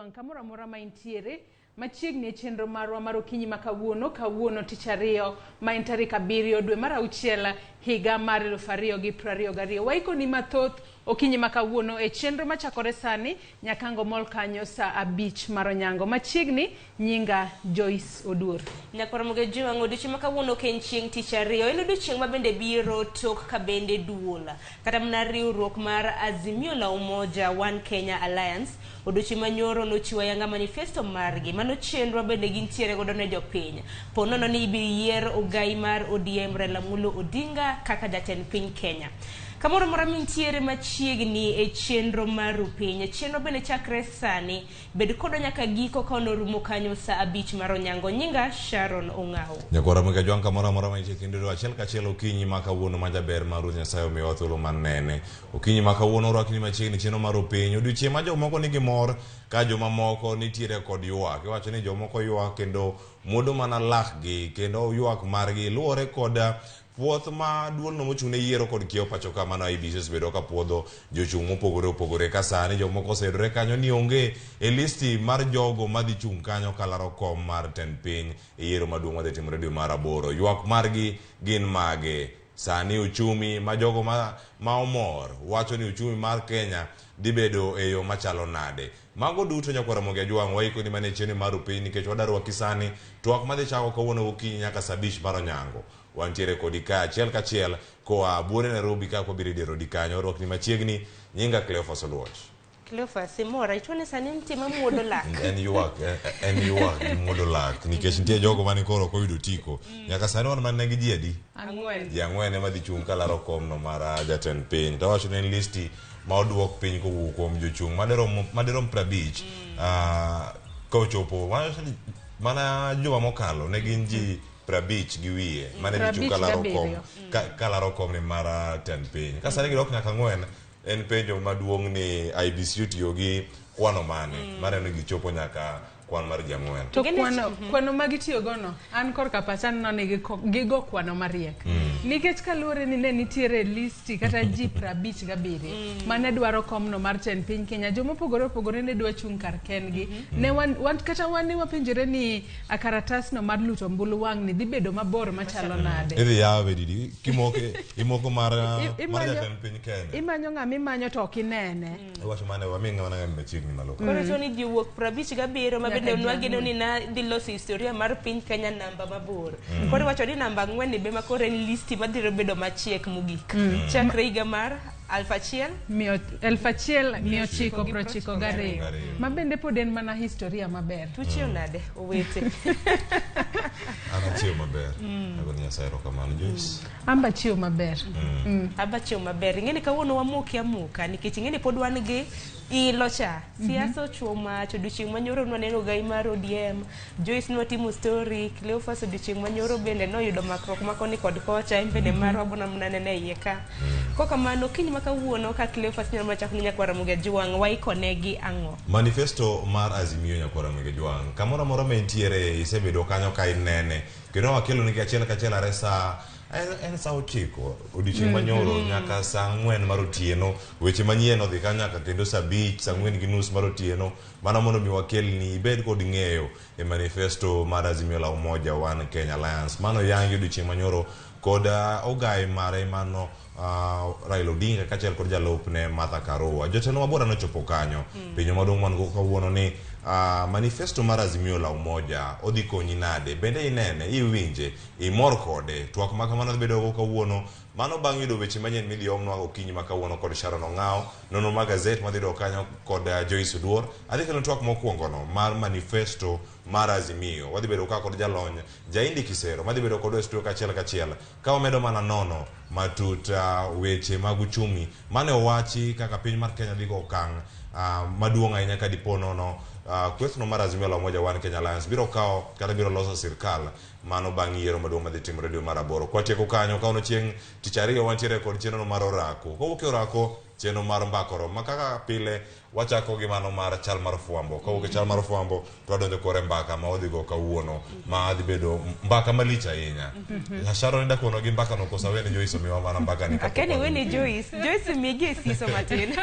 Ajwang' kamoro amora ma intiere machiegni e chenro marwa mar okinyi ma kawuono, kawuono tich ariyo ma en tarik 7 dwe mar 6 higa mar 2022. Waikoni mathoth okinyi ma kawuono e chenro machakore sani nyakango mol kanyo saa 5 mar onyango. Machiegni nyinga Joyce Oduor. Nyakwar Ramogi Ojwang', odiochieng' ma kawuono ok en chieng' tich ariyo, en odiochieng' ma bende biro tok ka bende duol kata mana riwruok mar Azimio la Umoja One Kenya Alliance odiochieng' ma nyoro nochiwo ayanga manifesto margi. Mano chenro bende gintiere godo ne jopiny. Po nono ni ibiro yier ogai mar ODM Raila Amolo Odinga kaka jatend piny Kenya. Kamoro amora mintiere machiegni e chenro mar piny, chenro bende chakre sani. Bed kodwa nyaka giko ka onorumo kanyo saa 5 mar onyango. Nyinga Sharon Ong'awo. Nyakwar Ramogi Ajwang' kamoro amora ma intie kendo achiel kachiel okinyi ma kawuono ma jaber ma Ruoth Nyasaye omiyowa thuolo mar nene. Okinyi ma kawuono orwakni machiegni chenro mar opiny. Odiochieng' ma jomoko nigi mor ka jomamoko nitiere kod ywak. Iwacho ni jomoko ywak kendo muodo mana lakgi kendo ywak margi luwore kod puoth ma duolno mochung' ne yiero kod kiewo pacho ka mano IEBC osebedo ka puodho jochung' mopogore opogore ka sani jomoko oseyudore kanyo ni onge e listi mar jogo madhi chung' kanyo kalaro kom mar tend piny e yiero maduong' madhi timore dwe mar 8. Ywak margi gin mage? Sani uchumi ma jogo ma omor wacho ni uchumi mar Kenya dhi bedo e yo machalo nade? Mago duto nyakwar Ramogi Ajwang' waikoni mana e chenro mar opiny nikech wadarwaki sani twak madhi chako kawuono gokinyi nyaka saa 5 mar onyango. Wantiere kodi ka achiel kachiel koa buore Nairobi ka kwabiro e dier odi kanyo. Orwakni machiegni, nyinga Cleophas Oluoch. Cleophas, imora, ichuone sani nitie mamuodo lak. En ywak, en ywak gi muodo lak nikech nitie jogo mane koro ok oyudo otiko. Nyaka sani wan mana gi ji adi? 4. Ji 4 ema dhi chung' kalaro komno mar jatend piny. To awacho ni en listi ma oduok piny kowuok kuom jochung' maderom 50 kochopo mana juma mokalo ne gin ji 50 gi wiye mane dhi chung' kalaro kom kalaro kom ni mar tend piny. Ka sani gidok nyaka 4, en penjo maduong' ni IEBC otiyo gi kwano mane maneno gichopo nyaka kwan mar ji 4. To kwano ma gitiyo go no, an korka pacha aneno ni gigo kwano mariek. Nikech kaluwore ni ne nitiere listi kata ji 57 mane dwaro komno mar tend piny Kenya, jomopogore opogore ne dwa chung' kar kendgi. Ne wan kata wan ne wapenjore ni karatasno mar luto ombulu wang' ni dhi bedo mabor machalo nade. Idhi yawe didi kimoke imoko mar jatend piny Kenya. Imanyo ng'ama imanyo to ok inene. Iwacho mane wami ng'ama ng'ama machiegni malo. Koro to ni ji wuok 57 ma bende nwageno ni na dhi loso historia mar piny Kenya namba mabor. Koro iwacho ni namba 4 ni be ma koro en listi madhiro bedo machiek mogik. Chakre higa mar 1992 ma bende pod en mana historia maber. Tuchiew nade owete? An achiew maber. Agoni Nyasaye erokamano Joyce. Amba chiew maber. Amba chiew maber. Ing'eni kawuono wamoki amoka nikech ing'eni pod wan gi ilo cha. Siasa ochuo mach odiochieng' manyoro nwaneno ogai mar ODM. Joyce nwatimo story, Cleophas odiochieng' manyoro bende noyudo makruok ma koni kod kocha, en bende marwa bona mana nene iye ka. Kokamano kiny ma kawuono ka Cleophas nyalo mana chako ni nyakwar Ramogi Ajwang' waikone gi ang'o? Manifesto mar Azimio nyakwar Ramogi Ajwang' kamoro amora ma intiere isebedo kanyo ka inene kendo wakelo nigi achiel kachiel are saa en saa 9 odiochieng' manyoro nyaka saa 4 mar otieno. Weche manyien odhi kanyo nyaka kendo saa 5, saa 4:30 mar otieno. Mano mondo mi wakelni ibed kod ng'eyo e manifesto mar Azimio la Umoja One Kenya Alliance. Mano yangi odiochieng' manyoro kod ogai mare mano Raila Odinga kaachiel kod jalupne Martha Karua. Jotelo mabora nochopo kanyo. Penjo maduong' man go kawuono ni manifesto mar Azimio la Umoja odhi konyi nade? Bende inene, iwinje, imor kode? Twak ma kamano dhi bedo go kawuono. Mano bang' yudo weche manyien midhi omnwa okinyi ma kawuono kod Sharon Ong'awo, nonro mar gazet madhi yudo kanyo kod Joyce Oduor. Adhi kelo twak mokwongo no mar manifesto mar Azimio. Wadhi bedo ka kod jalony Jaindi Kisero madhi bedo kodwa e studio kachiel kachiel ka wamedo mana nono matut weche mag uchumi mane owachi kaka piny mar Kenya dhi go okang' maduong' ahinya ka dipo nono kwethno mar Azimio la Umoja One Kenya Alliance biro kawo kata biro loso sirkal mano bang' yiero maduong' madhi timore dwe mar 8. Kwatieko kanyo kawuono chieng' tich ariyo wantiere kod chenro mar orako. Kowuok e orako chenro mar mbaka oromo ma kaka pile Wachako gi mano mar chal mar fwambo. Kowuok e chal mar fwambo to wadonjo kore mbaka ma wadhi go kawuono, ma dhi bedo mbaka malich ahinya. Sharon, ida kono gi mbaka no koso awene Joyce omiwa mana mbaka ni kapok Akeni wadhi weni piny? Joyce. Joyce migi e siso matin.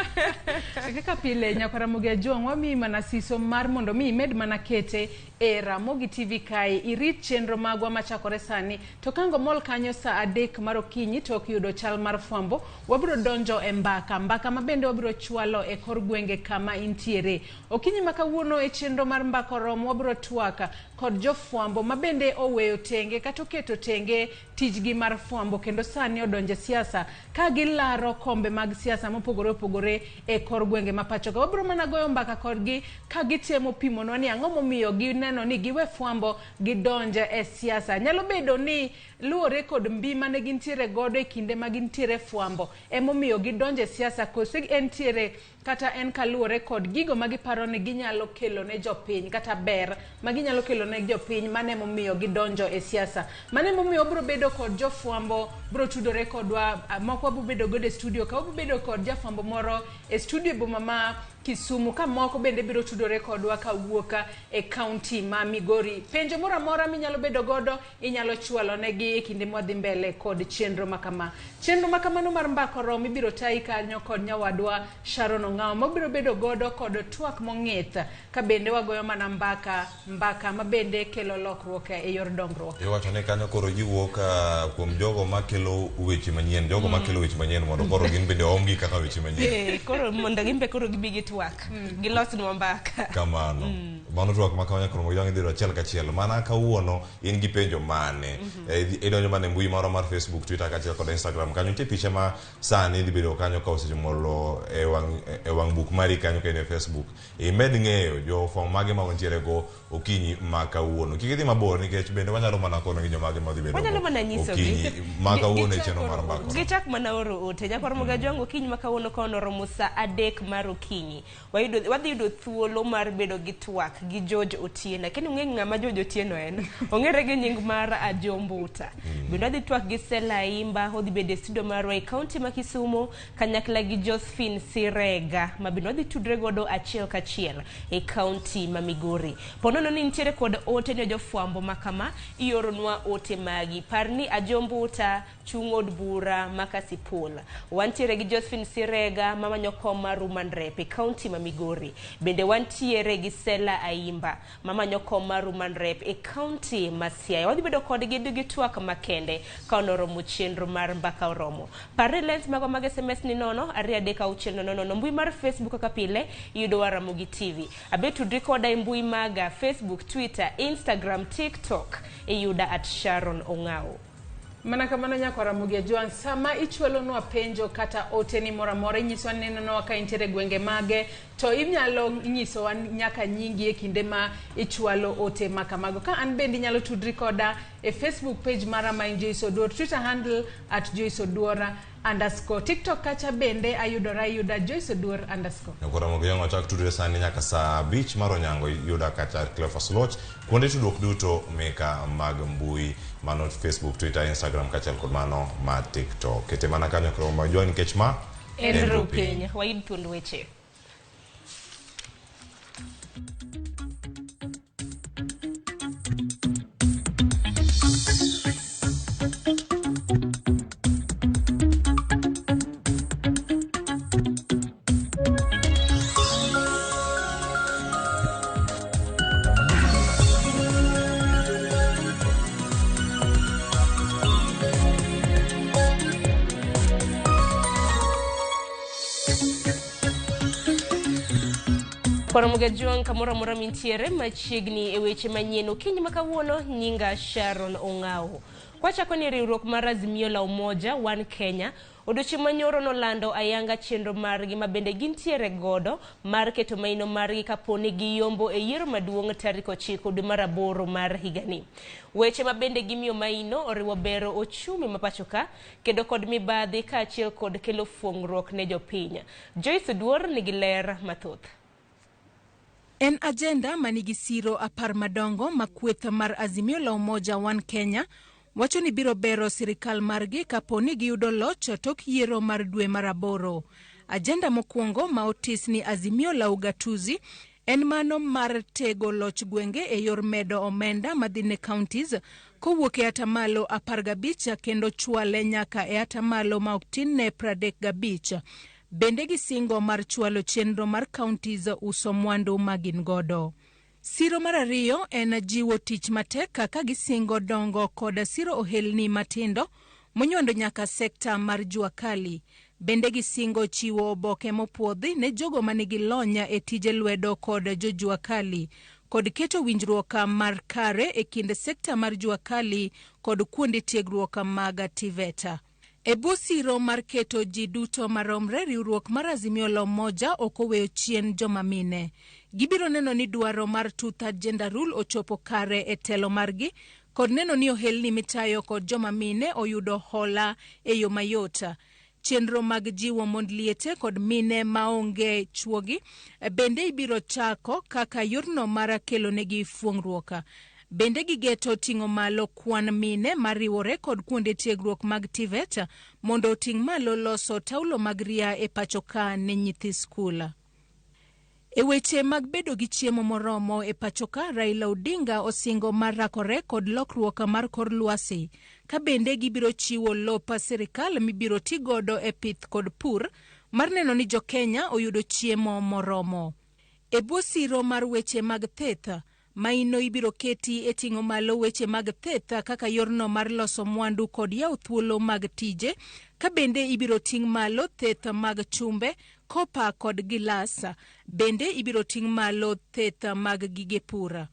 Kaka pile, nyakwar Ramogi Ajwang', wamiyi mana siso mar mondo mi imed mana kete e Ramogi TV kae, irit chenro magwa machakore sani. To kango mol kanyo saa 3 mar okinyi tok yudo chal mar fwambo, wabiro donjo e mbaka ma bende wabiro chwalo e kor gwenge kama intiere. Okinyi ma kawuono e chenro mar Mbaka Oromo, wabiro twak kod jofwambo ma bende oweyo tenge kata oketo tenge tijgi mar fwambo kendo sani odonjo e siasa ka gilaro kombe mag siasa mopogore opogore e kor gwenge ma pacho ka. Wabiro mana goyo mbaka kodgi ka gitemo pimonwa ni ang'o momiyo gineno ni giwe fwambo gidonje e siasa. Nyalo bedo ni luwore kod mbi mane gintiere godo e kinde ma gintiere fwambo emomiyo gidonje e siasa, kose entiere kata en kaluwore kod gigo ma giparo ni ginyalo kelo ne jopiny kata ber ma ginyalo kelo ne jopiny, mano emomiyo gidonjo e siasa. Mano emomiyo wabiro bedo kod jofwambo, biro tudore kodwa, moko wabiro bedo godo e studio ka, wabiro bedo kod jafwambo moro e studio e boma ma Kisumu, ka moko bende biro tudore kodwa kawuok e kaunti ma Migori. Penjo moro amora minyalo bedo godo inyalo chwalo negi e kinde mwadhi mbele kod chenro makama. Chenro makamano mar Mbaka Oromo ibiro tayi kanyo kod nyawadwa Sharon Ong'awo, mabiro bedo godo kod twak mong'ith ka bende wagoyo mana mbaka ma bende kelo lokruok e yor dongruok. Iwacho ni kanyo koro ji wuok kuom jogo makelo weche manyien, jogo makelo weche manyien mondo koro gin bende oomgi kaka weche manyien. Koro mondo gin be koro gibi gitwak, gilosnwa mbaka. Kamano. Mano twak ma kawanya koro mondo idhi achiel kachiel. Mana kawuono in gi penjo mane? Idonjo mana e mbui moro mar Facebook, Twitter kaachiel kod Instagram. Kanyo nitie picha ma sani idhi bedo kanyo ka osechomolo e wang' buk mari kanyo ka in e Facebook. Imed ng'eyo jofwambo mage ma wantiere go okinyi ma kawuono. Kik idhi mabor nikech bende wanyalo mana kono gi jomage ma dhi bedo Wanyalo mana nyisogi. okinyi ma kawuono e chenro mar Mbaka Oromo. Gichak mana oro ote. Nyakwar Ramogi Ajwang' okinyi ma kawuono ka onoromo saa 3 mar okinyi. Wadhi yudo thuolo mar bedo gi twak gi George Otieno. Lakini ung'e ng'ama George Otieno en. Ong'ere gi nying mar Ajombuta. Bende wadhi twak gi Sela Imba, odhi bedo e studio marwa e kaunti ma Kisumu kanyakla gi Josephine Sirega, ma bende wadhi tudre godo achiel kachiel e kaunti ma Migori. Ponono ni nitiere kod ote ne jofwambo ma kama, ioronwa ote magi. Par ni Ajombuta chung' od bura ma Kasipul. Wantiere gi Josephine Sirega mamanyo kom mar Woman Rep e kaunti ma Migori. Bende wantiere gi Sela Aimba mamanyo kom mar Woman Rep e kaunti ma Siaya. Wadhi bedo kodgi gi twak makende ka onoromo chenro mar Mbaka Oromo. Par ni lens magwa mag SMS ni 0 2 3 6 0 0. Mbui mar Facebook kaka pile iyudowa Ramogi TV. Abe tudri koda e mbui maga Facebook, Twitter, Instagram, TikTok iyuda at Sharon Ong'awo. Mana kamano nyakwar Ramogi Ajwang', sama ichwalonwa penjo kata ote ni moro amora, inyiswa ni inenowa ka intiere gwenge mage, to inyalo nyisowa nyaka nyingi e kinde ma ichwalo ote ma kamago. Ka an bende inyalo tudri koda e Facebook page mara ma en Joyce Oduor, Twitter handle at Joyce Oduor underscore, TikTok kacha bende ayudora yuda Joyce Oduor underscore. Nyakwar Ramogi Ajwang' wachak tudre sani nyaka saa 5 mar onyango yuda kacha Cleophas Loch kuonde tudruok duto meka mag mbui mano Facebook, Twitter, Instagram kaachiel kod mano ma TikTok. Kete mana kanyo koro Ramogi nikech ma en rupiny. Wayud thuond weche. Ramogi Ajwang' kamoro amora mintiere machiegni e weche manyien okinyi ma kawuono, nyinga Sharon Ong'awo. Kwachako ni riwruok mar Azimio la Umoja One Kenya odiochieng' manyoro nolando ayanga chenro margi ma bende gintiere godo mar keto maino margi kapo ni giyombo e yiero maduong' tarik 9 dwe mar 8 mar higani. Weche ma bende gimiyo maino oriwo bero ochumi ma pacho ka, kedo kod mibadhi kaachiel kod kelo fuong'ruok ne jopiny. Joyce Oduor nigi ler mathoth. En agenda manigi siro 10 madongo ma kweth mar Azimio la Umoja One Kenya wacho ni biro bero sirikal margi kapo ni giyudo loch tok yiero mar dwe mar 8. Ajenda mokwongo ma otis ni Azimio la Ugatuzi en mano mar tego loch gwenge e yor medo omenda madhi ne counties kowuok e atamalo 15 kendo chwale nyaka e atamalo ma ok tin ne 35. Bende gisingo mar chwalo chenro mar counties uso mwandu ma gin godo. Siro mar ariyo en jiwo tich matek ka gisingo dongo kod siro ohelni matindo monywando nyaka sekta mar jua kali. Bende gisingo chiwo oboke mopuodhi ne jogo manigi lony e tije lwedo kod jojua kali, kod keto winjruok mar kare e kind sekta mar jua kali kod kuonde tiegruok mag TVET. E bwo siro mar keto ji duto maromre, riwruok mar Azimio la Umoja ok oweyo chien joma mine. Gibiro neno ni dwaro mar two-third gender rule ochopo kare e telo margi, kod neno ni ohelni mitayo kod joma mine oyudo hola e yo mayot. Chenro mag jiwo mond liete kod mine maonge chuogi bende ibiro chako kaka yorno mar kelonegi fuong'ruok. Bende gigeto ting'o malo kwan mine mariwore kod kuonde tiegruok mag TVET mondo oting' malo loso taulo mag ria e pacho ka ne nyithi skul. E weche mag bedo gi chiemo moromo e pacho ka, Raila Odinga osingo mar rakore kod lokruok mar kor lwasi, ka bende gibiro chiwo lop sirikal mibiro ti godo e pith kod pur mar neno ni jokenya oyudo chiemo moromo. E bwo siro mar weche mag thieth, maino ibiro keti e ting'o malo weche mag thieth kaka yorno mar loso mwandu kod yawo thuolo mag tije, ka bende ibiro ting' malo thieth mag chumbe, kopa kod gilas. Bende ibiro ting' malo thieth mag gige pur.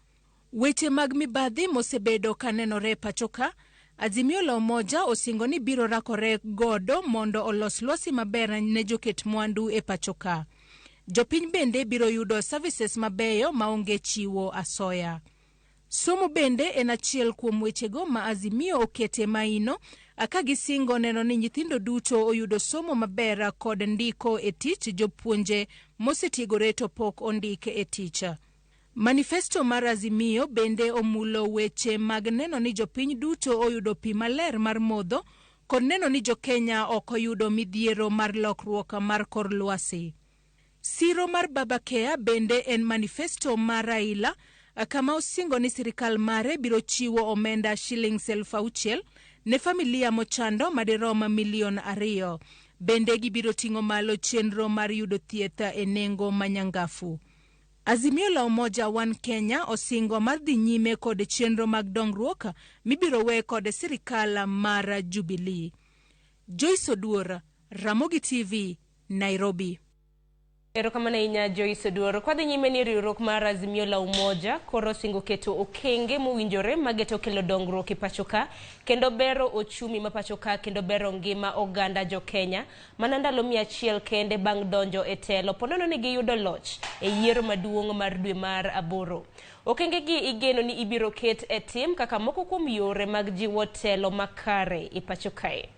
Weche mag mibadhi mosebedo kanenore e pacho ka, Azimio la Umoja osingo ni biro rakore godo mondo olos lwasi maber ne joket mwandu e pacho ka. Jopiny bende biro yudo services mabeyo maonge chiwo asoya. Somo bende en achiel kuom wechego ma Azimio okete maino ka gisingo neno ni nyithindo duto oyudo somo maber kod ndiko e tich jopuonje mosetiegore to pok ondik e tich. Manifesto mar Azimio bende omulo weche mag neno ni jopiny duto oyudo pi maler mar modho kod neno ni jokenya ok oyudo midhiero mar lokruok mar kor lwasi. Siro mar Baba Care bende en manifesto mar Raila kama osingo ni sirikal mare biro chiwo omenda shillings 6,000 ne familia mochando madirom milion 2. Bende gibiro ting'o malo chenro mar yudo thieth e nengo manyangafu. Azimio la Umoja One Kenya osingo mar dhi nyime kod chenro mag dongruok mibiro we kod sirikal mar Jubilee. Joyce Oduor, Ramogi TV, Nairobi. Erokamano ahinya Joyce Oduor. Kwadhi nyime ni riwruok mar Azimio la Umoja koro osingo keto okenge mowinjore mageto kelo dongruok e pacho ka kendo bero ochumi ma pacho ka kendo bero ngima oganda jo Kenya mana ndalo 100 kende bang' donjo e telo ponono ni giyudo loch e yiero maduong' mar dwe mar 8. Okenge gi igeno ni ibiro ket e tim kaka moko kuom yore mag jiwo telo makare e pacho kae.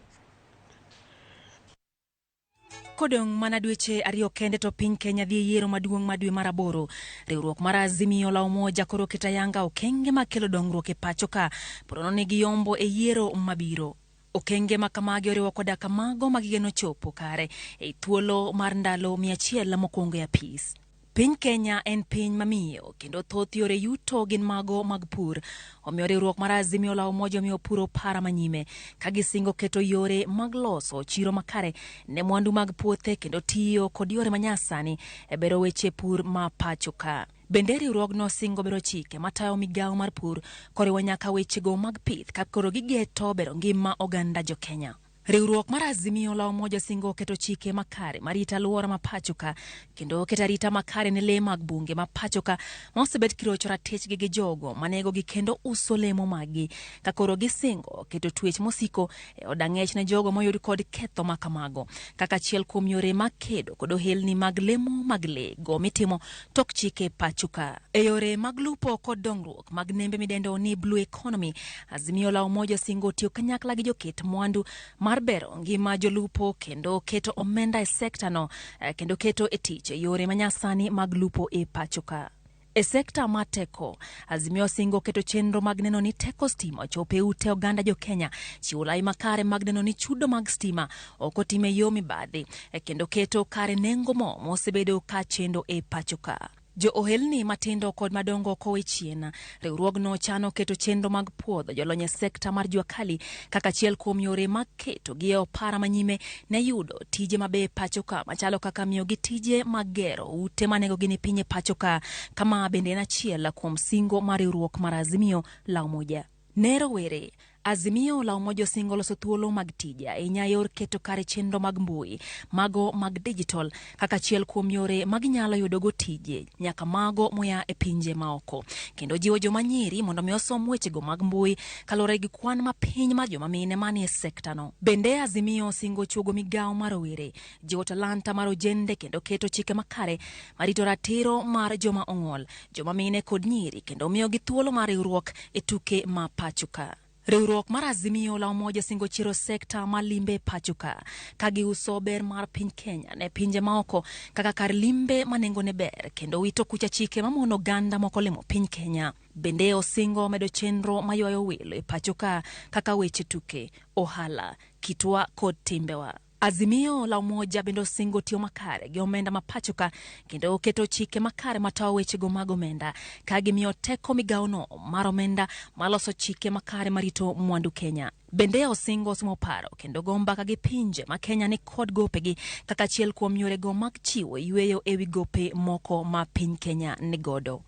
Kodong' mana dweche 2 kende to piny Kenya dhi e yiero maduong' ma dwe mar 8. Riwruok mar Azimio la Umoja koro keto ayanga okenge makelo dongruok e pacho ka ponono ni giyombo e yiero mabiro. Okenge ma kamagi oriwo koda kamago ma gigeno chopo kare e thuolo mar ndalo 100 mokwongo e apis. Piny Kenya en piny mamiyo kendo thoth yore yuto gin mago mag pur. Omiyo riwruok mar Azimio la Umoja omiyo pur opara manyime ka gisingo keto yore mag loso chiro makare ne mwandu mag puothe kendo tiyo kod yore manyasani e bero weche pur ma pacho ka. Bende riwruogno singo bero chike matayo migawo mar pur koriwo nyaka wechego mag pith ka koro gigeto bero ngima oganda jo Kenya. Riwruok mar Azimio la Umoja singo keto chike makare marito alwora ma pacho ka kendo keto arita makare ne lee mag bunge ma pacho ka ma osebet kirocho ratichgi gi jogo manegogi kendo uso lemo maggi ka koro gisingo keto twech mosiko e od ang'ech ne jogo moyud kod ketho ma kamago kaka achiel kuom yore mag kedo kod ohelni mag lemo mag lee go mitimo tok chike pacho ka. E yore mag lupo kod dongruok mag nembe midendo ni Blue Economy, Azimio la Umoja singo tiyo kanyakla gi joket mwandu mar bero ngima jolupo kendo keto omenda e sekta no kendo keto e tich yore manyasani mag lupo e pacho ka. E sekta mar teko, Azimio osingo keto chenro mag neno ni teko stima ochopo e ute oganda jo Kenya, chiwo lai makare mag neno ni chudo mag stima ok otim e yo mibadhi, kendo keto kare nengo mo mosebedo ka chendo e pacho ka. Jo ohelni matindo kod madongo ok owe chien. Riwruogno chano keto chenro mag puodho jolony e sekta mar jua kali kaka achiel kuom yore mag keto gi e opara manyime ne yudo tije mabeyo e pacho ka machalo kaka miyogi tije mag gero ute ma nengogi ni piny e pacho ka. Kama bende en achiel kuom singo mar riwruok mar Azimio la Umoja. Ne rowere, Azimio la Umoja osingo loso thuolo mag tije ahinya yor keto kare chenro mag mbui, mago mag digital kaka achiel kuom yore ma ginyalo yudogo tije nyaka mago moya e pinje maoko, kendo jiwo joma nyiri mondo mi osom wechego mag mbui kaluwore gi kwan mapiny mar joma mine manie sektano. Bende Azimio osingo chuogo migawo mar rowere, jiwo talanta mar ojende kendo keto chike makare marito ratiro mar joma ong'ol, joma mine kod nyiri kendo miyogi thuolo mar riwruok e tuke ma pacho ka. Riwruok mar Azimio la Umoja singo chiero sekta mar limbe pacho ka, ka giuso ber mar piny Kenya ne pinje maoko kaka kar limbe ma nengone ber kendo wito kucha chike mamono oganda moko limo piny Kenya. Bende osingo medo chenro maywayo welo e pacho ka kaka weche tuke, ohala, kitwa kod timbewa. Azimio la Umoja bende osingo tiyo makare gi omenda ma pacho ka kendo keto chike makare matayo wechego mag omenda ka gimiyo teko migawono mar omenda maloso chike makare marito mwandu Kenya. Bende osingo somo paro kendo go mbaka gi pinje ma Kenya ni kod gopegi kaka achiel kuom yorego mag chiwo yweyo ewi gope moko ma piny Kenya nigodo.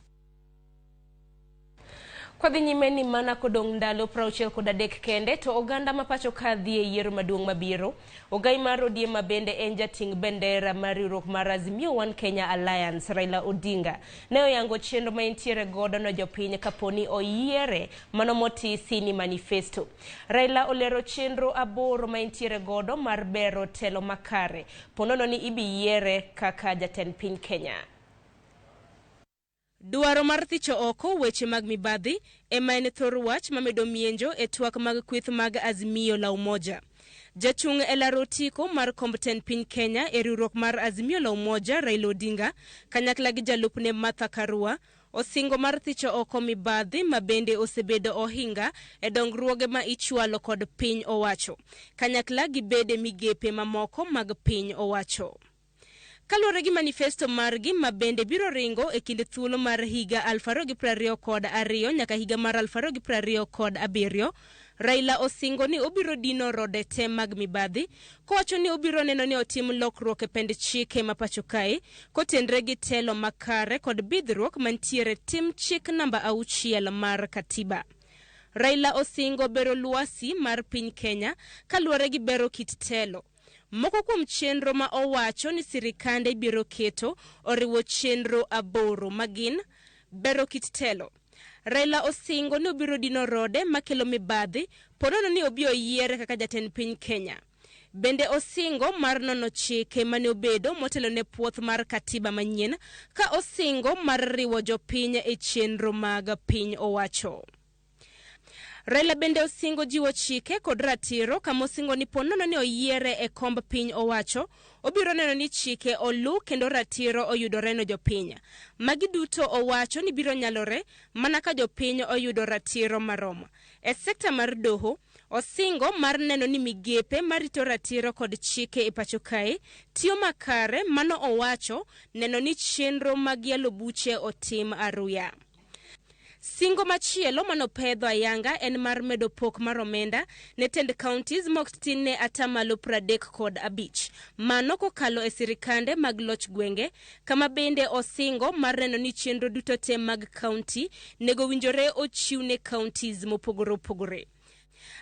Kwadhi nyime ni mana kodong' ndalo 63 kende to oganda ma pacho ka dhi e yiero maduong' mabiro. Ogai mar ODM ma bende en jating' bendera mar riwruok mar Azimio One Kenya Alliance Raila Odinga ne oyango chenro ma entiere godo no jopiny kaponi oyiere mano motisi ni manifesto. Raila olero chenro 8 ma entiere godo mar bero telo makare ponono ni ibi yiere kaka jatend piny Kenya. Dwaro mar thicho oko weche mag mibadhi ema en thor wach mamedo mienjo e twak mag kweth mag Azimio la Umoja. Jachung' e laro otiko mar komb tend piny Kenya e riwruok mar Azimio la Umoja Raila Odinga kanyakla gi jalupne Martha Karua osingo mar thicho oko mibadhi ma bende osebedo ohinga e dongruoge ma ichwalo kod piny owacho kanyakla gi bede migepe mamoko mag piny owacho. Kaluwore gi manifesto margi ma bende biro ringo e kind thuolo mar higa 2022 nyaka higa mar 2027, Raila osingo ni obiro dino rode te mag mibadhi, kowacho ni obiro neno ni otim lokruok e pend chike ma pacho kae, kotenre gi telo makare kod bidhruok mantiere tim chik namba 6 mar katiba. Raila osingo bero lwasi mar piny Kenya kaluwore gi bero kit telo. Moko kuom chenro ma owacho ni sirikande biro keto oriwo chenro 8 magin bero kit telo. Raila osingo ni obiro dino rode makelo mibadhi ponono ni obi oyiere kaka jatend piny Kenya. Bende osingo mar nono chike mane obedo motelo ne puoth mar katiba manyien ka osingo mar riwo jopiny e chenro mag piny owacho. Raila bende osingo jiwo chike kod ratiro kama osingo ni ponono ni oyiere e komb piny owacho, obiro neno ni chike olu kendo ratiro oyudore ne jopiny. Magi duto owacho ni biro nyalore mana ka jopiny oyudo ratiro marom. E sekta mar doho, osingo mar neno ni migepe marito ratiro kod chike e pacho kae tiyo makare, mano owacho neno ni chenro mag yalo buche otim aruya. Singo machielo manopedho ayanga en mar medo pok mar omenda ne tend counties mok tin ne atamalo 35. Mano kokalo e sirikande mag loch gwenge, kama bende osingo mar neno ni chenro duto te mag county nego winjore ochiw ne counties mopogore opogore.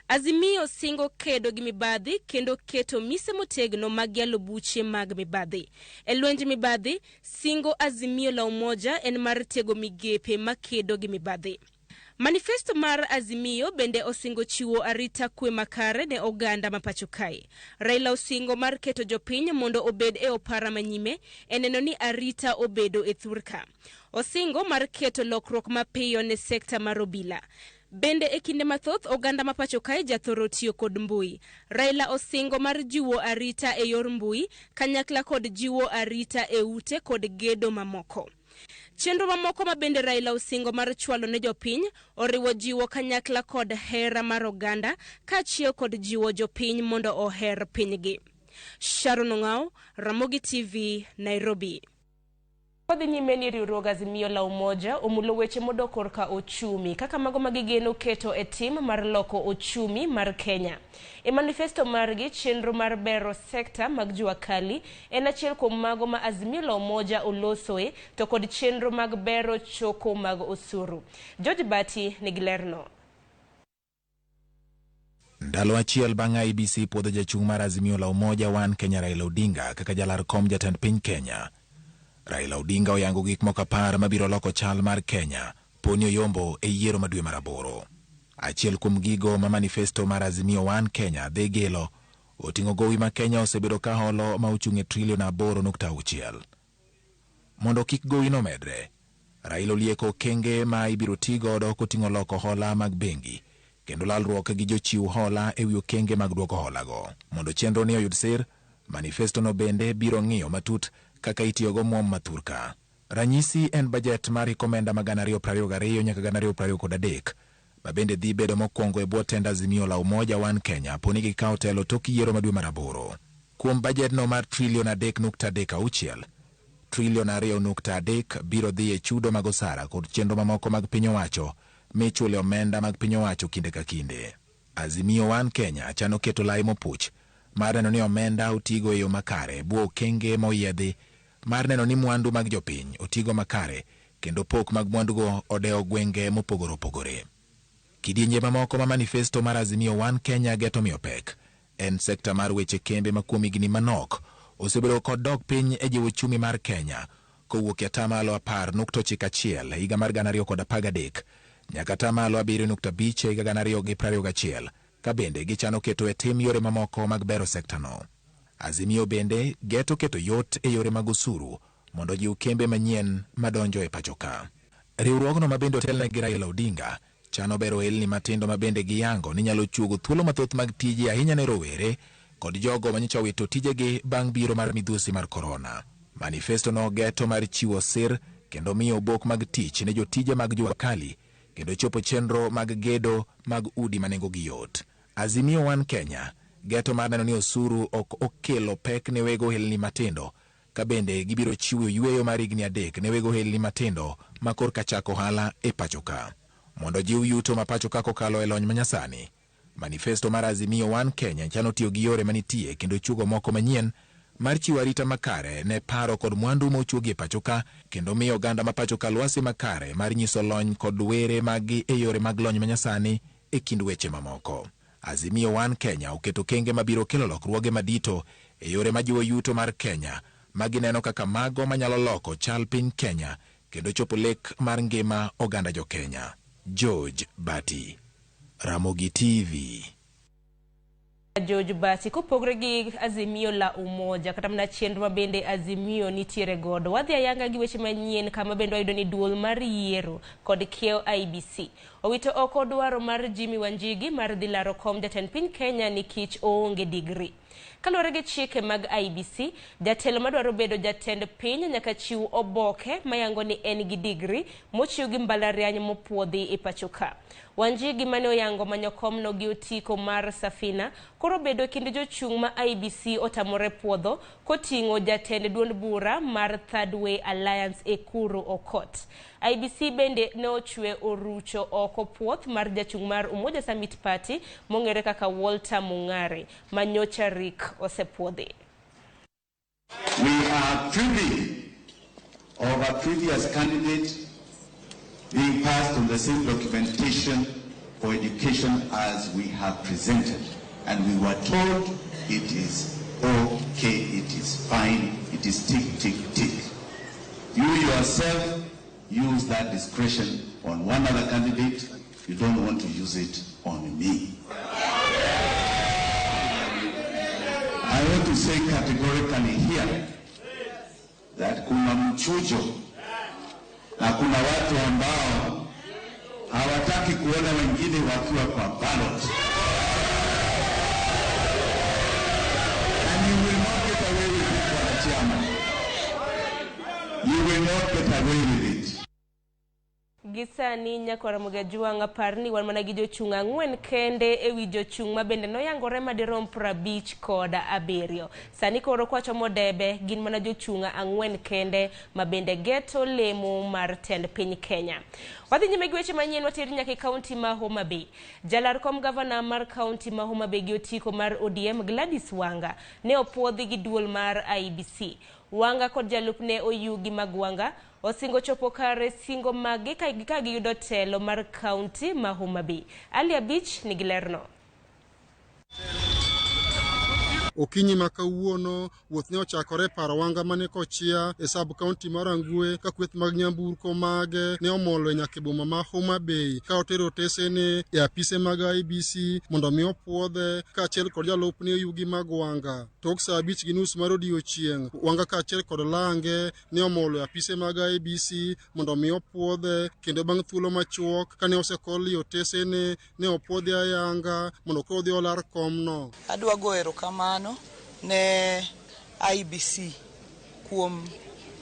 Azimio singo kedo gi mibadhi kendo keto mise motegno mag yalo buche mag mibadhi. E lwenj mibadhi, singo Azimio la Umoja en mar tego migepe makedo gi mibadhi. Manifesto mar Azimio bende osingo chiwo arita kwe makare ne oganda ma pacho kae. Raila osingo mar keto jopiny mondo obed e opara manyime e neno ni arita obedo e thurka. Osingo mar keto lokruok mapiyo ne sekta mar obila. Bende e kinde mathoth oganda ma pacho kae jathoro tiyo kod mbui. Raila osingo mar jiwo arita e yor mbui kanyakla kod jiwo arita e ute kod gedo mamoko. Chenro mamoko ma bende Raila osingo mar chwalo ne jopiny oriwo jiwo kanyakla kod hera mar oganda kaachiel kod jiwo jopiny mondo oher pinygi. Sharon Ong'ao, Ramogi TV, Nairobi. Kodhi nyime ni riwruog Azimio la Umoja omulo weche modok korka ochumi kaka mago ma gigeno keto e tim mar loko ochumi mar Kenya. E manifesto margi, chenro mar bero sekta mag jua kali en achiel kuom mago ma Azimio la Umoja olosoe to kod chenro mag bero choko mag osuru. George Bati nigi lerno. Ndalo achiel bang' IEBC puodho jachung' mar Azimio la Umoja One Kenya Raila Odinga kaka jalar kom jatend piny Kenya. Raila Odinga oyango gik moko 10 mabiro loko chal mar Kenya poni oyombo e yiero ma dwe mar 8. Achiel kuom gigo ma manifesto mar Azimio One Kenya dhi gilo oting'o gowi ma Kenya osebedo ka holo ma ochung' e trilion 8.6. Mondo kik gowino medre, Raila olieko okenge ma ibiro ti godo koting'o loko hola mag bengi kendo lalruok gi jochiw hola ewi okenge mag duoko holago. Mondo chenro ni oyud sir, manifesto no bende biro ng'iyo matut kaka itiyogo muom mathurka. Ranyisi en bajet mar hik omenda ma 2022 nyaka 2023 ma bende dhi bedo mokwongo e bwo tend Azimio la Umoja One Kenya poni gikawo telo tok yiero ma dwe mar 8. Kuom bajedno mar trilion 3.36, trilion 2.3 biro dhi e chudo mag osara kod chenro mamoko mag piny owacho michule omenda mag piny owacho kinde ka kinde. Azimio One Kenya chano keto lai mopuch mar neno ni omenda otigo e yo makare bwo okenge ma oyiedhi mar neno ni mwandu mag jopiny otigo makare kendo pok mag mwandugo odewo gwenge mopogore opogore. Kidienje mamoko ma manifesto mar Azimio One Kenya geto miyo pek en sekta mar weche kembe ma kuom higni manok osebedo kod dok piny e jiwo uchumi mar Kenya kowuok e atamalo 10.91 higa mar 2013 nyaka atamalo 7.5 higa 2021 ka bende gichano keto e tim yore mamoko mag bero sektano. Azimio bende geto keto yot e yore mag osuru mondo jiw kembe manyien madonjo e pacho ka. Riwruogno ma bende otelne gi Raila Odinga chano bero ohelni matindo ma bende giyango ni nyalo chuogo thuolo mathoth mag tije ahinya ne rowere kod jogo manyocha owito tijegi bang' biro mar midhusi mar korona. Manifesto no geto mar chiwo sir kendo miyo obok mag tich ne jotije mag jua kali kendo chopo chenro mag gedo mag udi ma nengogi yot. Azimio One Kenya geto mar neno ni osuru ok okelo pek ne weg ohelni matindo ka bende gibiro chiwo yweyo mar higni 3 ne weg ohelni matindo ma korka chako ohala e pacho ka. Mondo jiw yuto ma pacho ka kokalo e lony manyasani, manifesto mar Azimio One Kenya chano tiyo gi yore manitie kendo chuogo moko manyien mar chiwo arita makare ne paro kod mwandu mochuogi e pacho ka kendo miyo oganda ma pacho ka lwasi makare mar nyiso lony kod were maggi e yore mag lony manyasani e kind weche mamoko. Azimio One Kenya oketo kenge mabiro kelo lokruoge madito e yore majiwo yuto mar Kenya ma gineno kaka mago manyalo loko chal piny Kenya kendo chopo lek mar ngima oganda jo Kenya. George Bati, Ramogi TV. George Bati, kopogore gi Azimio la Umoja kata mana chenro ma bende Azimio nitiere godo, wadhi ayanga gi weche manyien kama bende wayudo ni duol mar yiero kod kiewo IEBC owito oko dwaro mar Jimmy Wanjigi mar dhi laro kom jatend piny Kenya nikech oonge digri. Kaluwore gi chike mag IEBC, jatelo madwaro bedo jatend piny nyaka chiw oboke mayango ni en gi digri mochiw gi mbalariany mopuodhi e pacho ka. Wanjigi mane oyango manyo komno gi otiko mar Safina koro bedo e kind jochung' ma IEBC otamore puodho koting'o jatend duond bura mar Third Way Alliance Ekuru Aukot. IEBC bende ne ochwe orucho oko puoth mar jachung' mar Umoja Summit Party mong'ere kaka Walter Mung'are ma nyocha rik osepuodhi. We are privy of a previous candidate being passed on the same documentation for education as we have presented. And we were told it is okay, it is fine, it is tick, tick, tick. You yourself use that discretion on one other candidate. You don't want to use it on me. I want to say categorically here that kuna mchujo na kuna watu ambao hawataki kuona wengine wakiwa kwa ballot. And you will not get away with it, Bwana Chairman. You will not get away with it. Gi sani nyakwar Ramogi Ajwang' apar ni wan mana gi jochung' 4 kende ewi jochung' ma bende noyangore madirom 57. Sani koro kwachomo debe gin mana jochung' 4 kende ma bende geto lemo mar tend piny Kenya. Wadhi nyime gi weche manyien wateri nyaka e kaunti ma Homa Bay. Jalar kom gavana mar kaunti ma Homa Bay gi otiko mar ODM Gladys Wanga ne opuodhi gi duol mar IEBC. Wanga kod jalupne Oyugi Magwanga osingo chopo kare singo maggi ka giyudo telo mar kaunti ma Homa Bay. Ali Abich nigi lerno. Okinyi ma kawuono wuoth ne ochakore e paro Wanga mane kochia e sub county mar Rangwe ka kweth mag nyamburko mage ne omolo nyaka e boma ma Homa Bay ka otero otesene e apise mag IEBC mondo mi opuodhe kaachiel kod jalupne Oyugi Magwanga. Tok saa 5:30 mar odiochieng', Wanga kaachiel kod lange ne omolo e apise mag IEBC mondo mi opuodhe, kendo bang' thuolo machuok kane osekoli otesene ne opuodhe ayanga mondo koro odhi olar komno. Adwa goyo erokamano ne IEBC kuom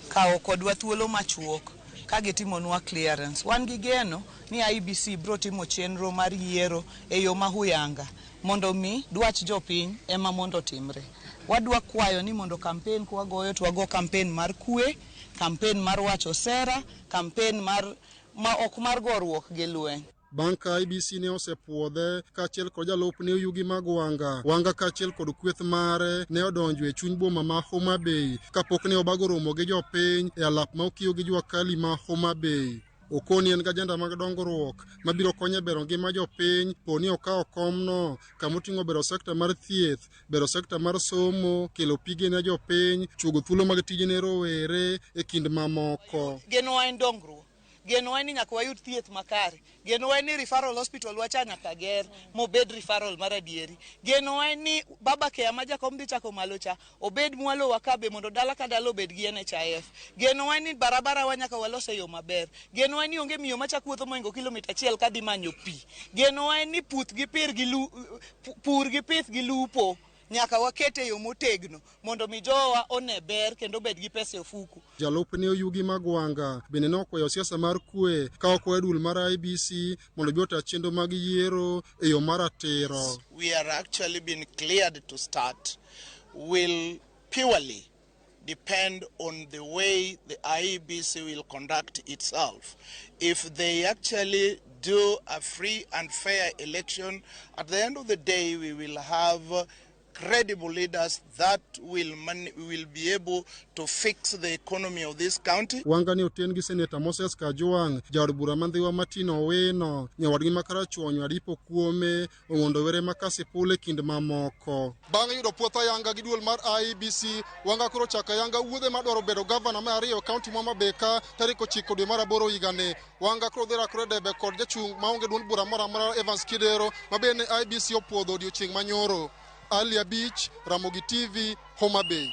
kawo kodwa thuolo machuok ka gitimonwa clearance. Wan gi geno ni IEBC biro timo chenro mar yiero e yo mahuyanga mondo mi dwach jopiny ema mondo otimre. Wadwa kwayo ni mondo campaign kwagoyo to wago campaign mar kwe, campaign mar wacho sera, campaign mar ma ok mar goruok gi lweny. Bang' ka IEBC ne osepuodhe kaachiel kod jalupne Oyugi Magwanga, Wanga kaachiel kod kweth mare ne odonjo e chuny boma ma Homa Bay kapok ne obago romo gi jopiny e alap ma okiyo gi jua kali ma Homa Bay. Okoni en gi ajenda mag dongruok mabiro konyo e bero ngima jopiny poni okawo komno kamoting'o bero sekta mar thieth, bero sekta mar somo, kelo pige ne jopiny, chuogo thuolo mag tije ne rowere e kind mamoko. Genowa en dongruok. Genowa en ni nyaka wayud thieth makare. Genowa en ni referral hospital wacha nyaka ger mobed referral mar adieri. Genowa en ni Baba Care ma jakom dhi chako malo cha obed mwalo wa kabe mondo dala ka dala obed gi NHIF. Genowa en ni barabara wa nyaka walos e yo maber. Genowa en ni onge miyo machako wuotho mohingo kilomita 1 kadhi manyo pi. Genowa en ni puth gi pir gi lu, pur gi pith gi lupo nyaka waket e yo motegno mondo mi jowa one ber kendo bed gi pesa e ofuku. Jalupne Oyugi Magwanga bende nokweyo siasa mar kwe ka okwayo duol mar IEBC mondo obi ota chenro mag yiero e yo mar ratiro. We are actually been cleared to start will purely depend on the way the IEBC will conduct itself. If they actually do a free and fair election, at the end of the day we will have credible leaders that will be able to fix the economy of this county. Wanga ne oten gi Senator Moses Kajwang', jaod bura ma Ndhiwa Martin Owino, nyawadgi ma Karachuonyo Adipo Kuome, Ong'ondo Were ma Kasipul e kind mamoko. Bang' yudo puoth ayanga gi duol mar IEBC, Wanga koro chako ayanga wuodhe madwaro bedo gavana mar ariyo e kaunti ma Homa Bay ka tarik 9 dwe mar 8 higani. Wanga koro dhi rakore debe kod jachung' maonge duond bura moro amora Evans Kidero, ma bende IEBC opuodho odiochieng' manyoro. Ali Abich, Ramogi TV, Homa Bay.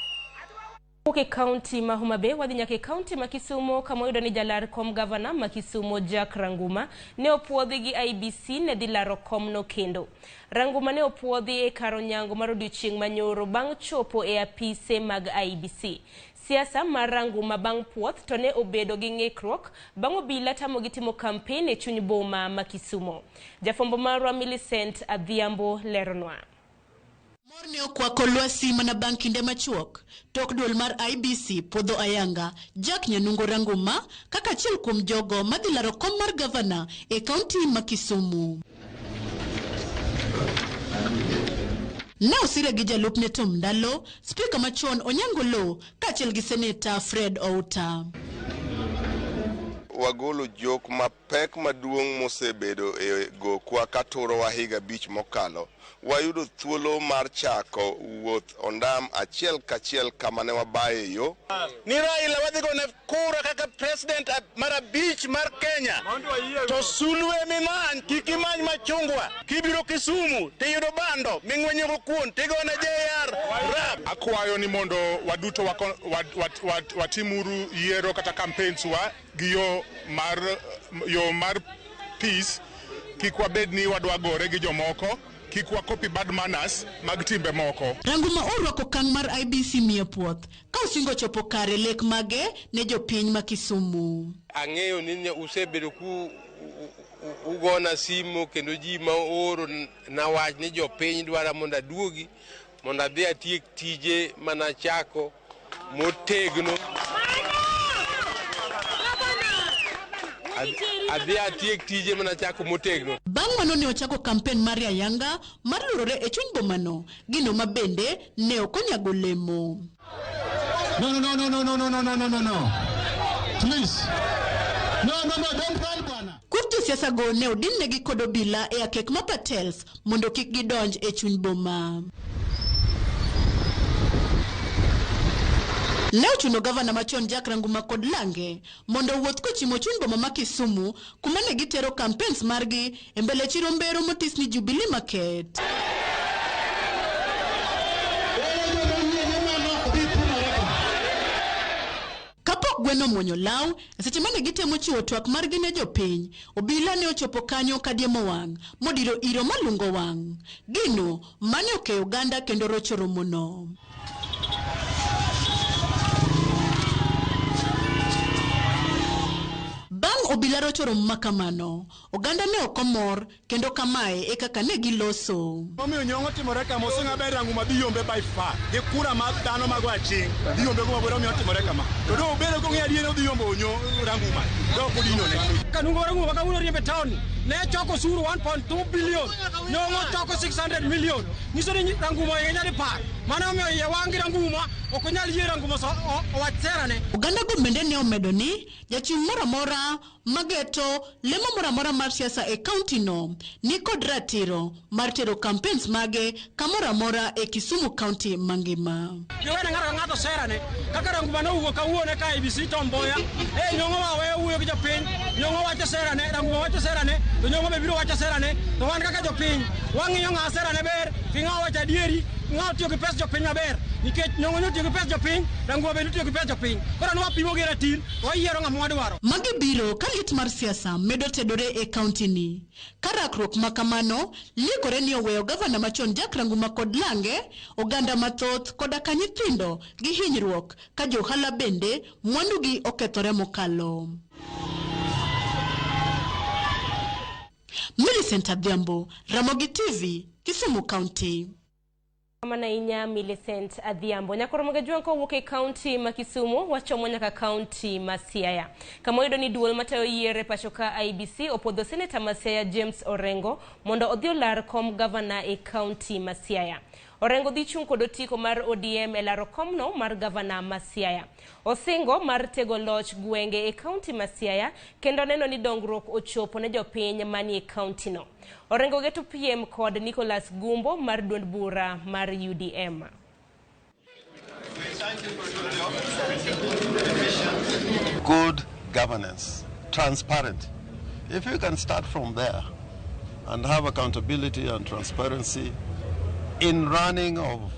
Wuok e kaunti ma Homa Bay wadhi nyaka e kaunti ma Kisumu kama oyudo ni jalar kom gavana ma Kisumu Jack Ranguma ne opuodhi gi IEBC ne dhi laro komno kendo. Ranguma ne opuodhi e kar onyango mar odiochieng' manyoro bang' chopo e apise mag IEBC. Siasa mar Ranguma bang' puoth to ne obedo gi ng'ikruok bang' obila tamogi timo kampen e chuny boma ma Kisumu. Jafwambo marwa Millicent Adhiambo leronwa. Mor ne okwako lwasi mana bang' kinde machuok tok duol mar IEBC puodho ayanga Jack Nyanungo Ranguma kaka achiel kuom jogo madhi laro kom mar gavana e kaunti ma Kisumu. Ne osire gi jalupne Tom Ndalo, spika machon Onyango Oloo kaachiel gi seneta Fred Outa. Wagolo jok mapek maduong' mosebedo e gokwa katurowa higa 5 mokalo. Wayudo thuolo mar chako wuoth ondam achiel kachiel kama ne wabaye yo. Ni Raila wadhi gone kura kaka president mar 5 mar Kenya. To sulwe mimany kik imany machungwa. Kibiro Kisumu tiyudo bando ming'wenyogo kuon tigone JR rap. Akwayo ni mondo waduto watimuru yiero kata campaigns wa gi yo mar peace. Kik wabed ni wadwa gore gi jomoko. Kik wakopi bad manners mag timbe moko. Ranguma orwako okang' mar IEBC miyo puoth ka osingo chopo kare lek mage ne jopiny ma Kisumu. Ang'eyo ni usebedo ku ugona simu kendo ji ma ooro na wach ni jopiny dwara mondo aduogi mondo adhi atiek tije manachako motegno. Adhi atiek tije manachako motegno. Bang' mano ne ochako kampen mar ayanga mar lurore e chuny bomano, gino ma bende ne ok onyago lemo. No, no, no, no, no, no, no, no, no, no, no. Please. No, no, no, don't run, bwana. Kweth josiasa go ne odinnegi kod obila e akek ma Patels mondo kik gidonj e chuny boma. Ne ochuno gavana machon Jack Ranguma kod Lange mondo owuoth kochimo chuny boma ma Kisumu kuma ne gitero campaigns margi e mbele chiro mbero motis ni Jubilee Market. Kapok gweno omuonyo law, e seche mane gitemo chiwo twak margi ne jopiny, obila ne ochopo kanyo kadiemo wang' modiro iro malungo wang'. Gino mane okeyo oganda kendo rocho romono. Bang' obila rocho romo makamano, oganda ne ok omor kendo kamae e kaka ne giloso. Omiyo nyong'o timore kama osinga ber Ranguma dhi yombe by far. Gi kura mar dhano mago aching' dhi yombe go mabor omiyo otimore kama. To do obedo kong'eyo adier odhi yombo onyo Ranguma. Do ok odinone. Kanungo Ranguma kawuono riembe town ne choko osuru 1.2 billion. Nyong'o choko 600 million. Nyiso ni Ranguma e nyadi par. Mano omiyo iye wang' gi Ranguma ok onyal yie Ranguma owach serane. Oganda go bende ne omedo ni jachung' moro amora mageto lemo moro amora mar siasa e kaunti no ni kod ratiro mar tero campaigns mage kamoro amora e Kisumu County mangima. Giwene ng'ato ka ng'ato serane kaka Ranguma nowuok kawuono ka IEBC Tom Mboya e nyong'o wa weyo wuoyo gi jopiny, nyong'o wacho serane, Ranguma wacho serane, to nyong'o be biro wacho serane, to wan kaka jopiny wang'iyo ng'a serane ber, gi ng'a wacho adieri, ng'a otiyo gi pes jopiny maber, nikech nyong'o nyotiyo gi pes jopiny, Ranguma bende otiyo gi pes jopiny. Koro ne wapimo gi ratil, to wayiero ng'ama wadwaro. Magi biro ka liet mar siasa medo tedore e kaunti ni. Ka rakruok ma kamano liekore ni oweyo gavana machon Jack Ranguma kod Lange, oganda mathoth koda ka nyithindo gi hinyruok ka johala bende mwandugi okethore mokalo. Millicent Adhiambo, Ramogi TV, Kisumu County. Kamano ahinya Millicent Adhiambo. Nyakoromoga Jwang' kowuok e kaunti ma Kisumu wachomo nyaka kaunti ma Siaya. Kama oyudo ni duol matayo yiero e pacho ka IEBC opuodho seneta ma Siaya James Orengo mondo odhi olar kom gavana e kaunti ma Siaya. Orengo dhi chung' kod otiko mar ODM e laro komno mar gavana ma Siaya. Osingo mar tego loch gwenge e kaunti ma Siaya kendo neno ni dongruok ochopo ne jopiny manie kaunti no. Orengo geto piem kod Nicholas Gumbo mar duond bura mar UDM. Good governance, transparent. If you can start from there and have accountability and transparency in running of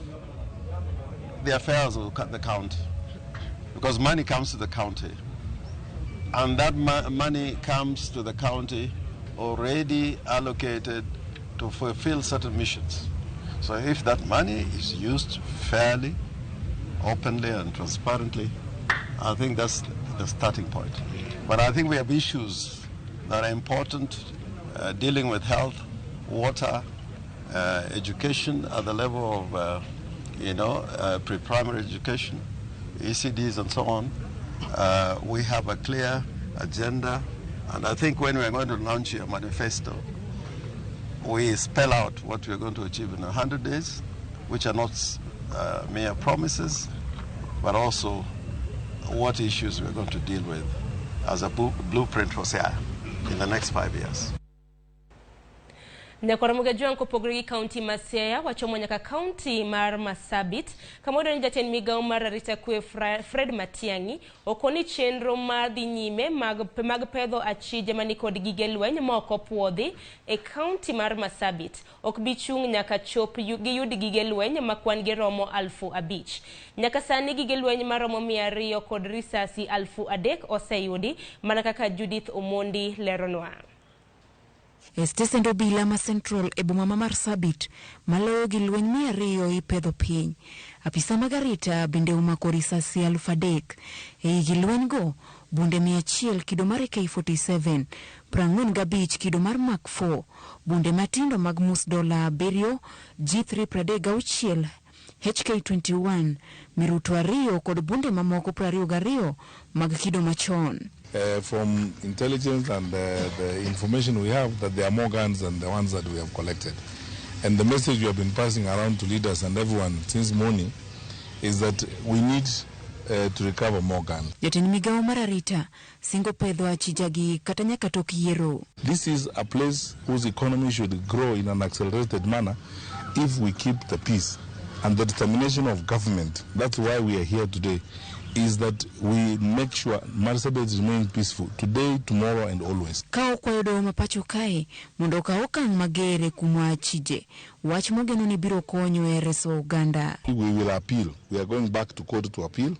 the affairs of the county, because money comes to the county, and that money comes to the county already allocated to fulfill certain missions. So if that money is used fairly, openly and transparently, I think that's the starting point. But I think we have issues that are important, dealing with health, water, education at the level of, pre-primary education, ECDs and so on. We have a clear agenda, and I think when we are going to launch a manifesto, we spell out what we are going to achieve in 100 days, which are not mere promises, but also what issues we are going to deal with as a blueprint for Siaya in the next 5 years. Nyakoromoga Jwang' kopogore gi kaunti ma Siaya wachomo nyaka kaunti mar Marsabit kama oyudo ni jatend migawo mar arita kwe Fred Matiang'i okoni chenro mar dhi nyime mag pedho achije manikod gige lweny ma ok opuodhi e kaunti mar Marsabit ok bi chung' nyaka chop giyud gige lweny ma kwan gi romo 5,000. Nyaka sani gige lweny maromo 200 kod risasi 3,000 oseyudi mana kaka Judith Omondi leronwa. E stesend obila ma Central e boma ma Marsabit maloyo gi lweny 200 ipedho piny. Apisa mag arita bende omako risasi 3,000. Ei gi lweny go, bunde 100 kido mar AK-47, 45 kido mar Mark 4, bunde matindo mag mus dola 7, G3 36, HK21, miruto 2 kod bunde mamoko 22 mag kido machon. From intelligence and the information we have, that there are more guns than the ones that we have collected. And the message we have been passing around to leaders and everyone since morning is that we need to recover more guns. Jatend migawo mar arita singo pedho achijagi kata nyaka tok yiero. This is a place whose economy should grow in an accelerated manner if we keep the peace. And the determination of government, that's why we are here today, is that we make sure Marsabit remains peaceful today, tomorrow and always. Ka okwayo doho ma pacho kae mondo okaw okang' mager kuom achije, wach mogeno ni biro konyo e reso oganda. We will appeal. We are going back to court to appeal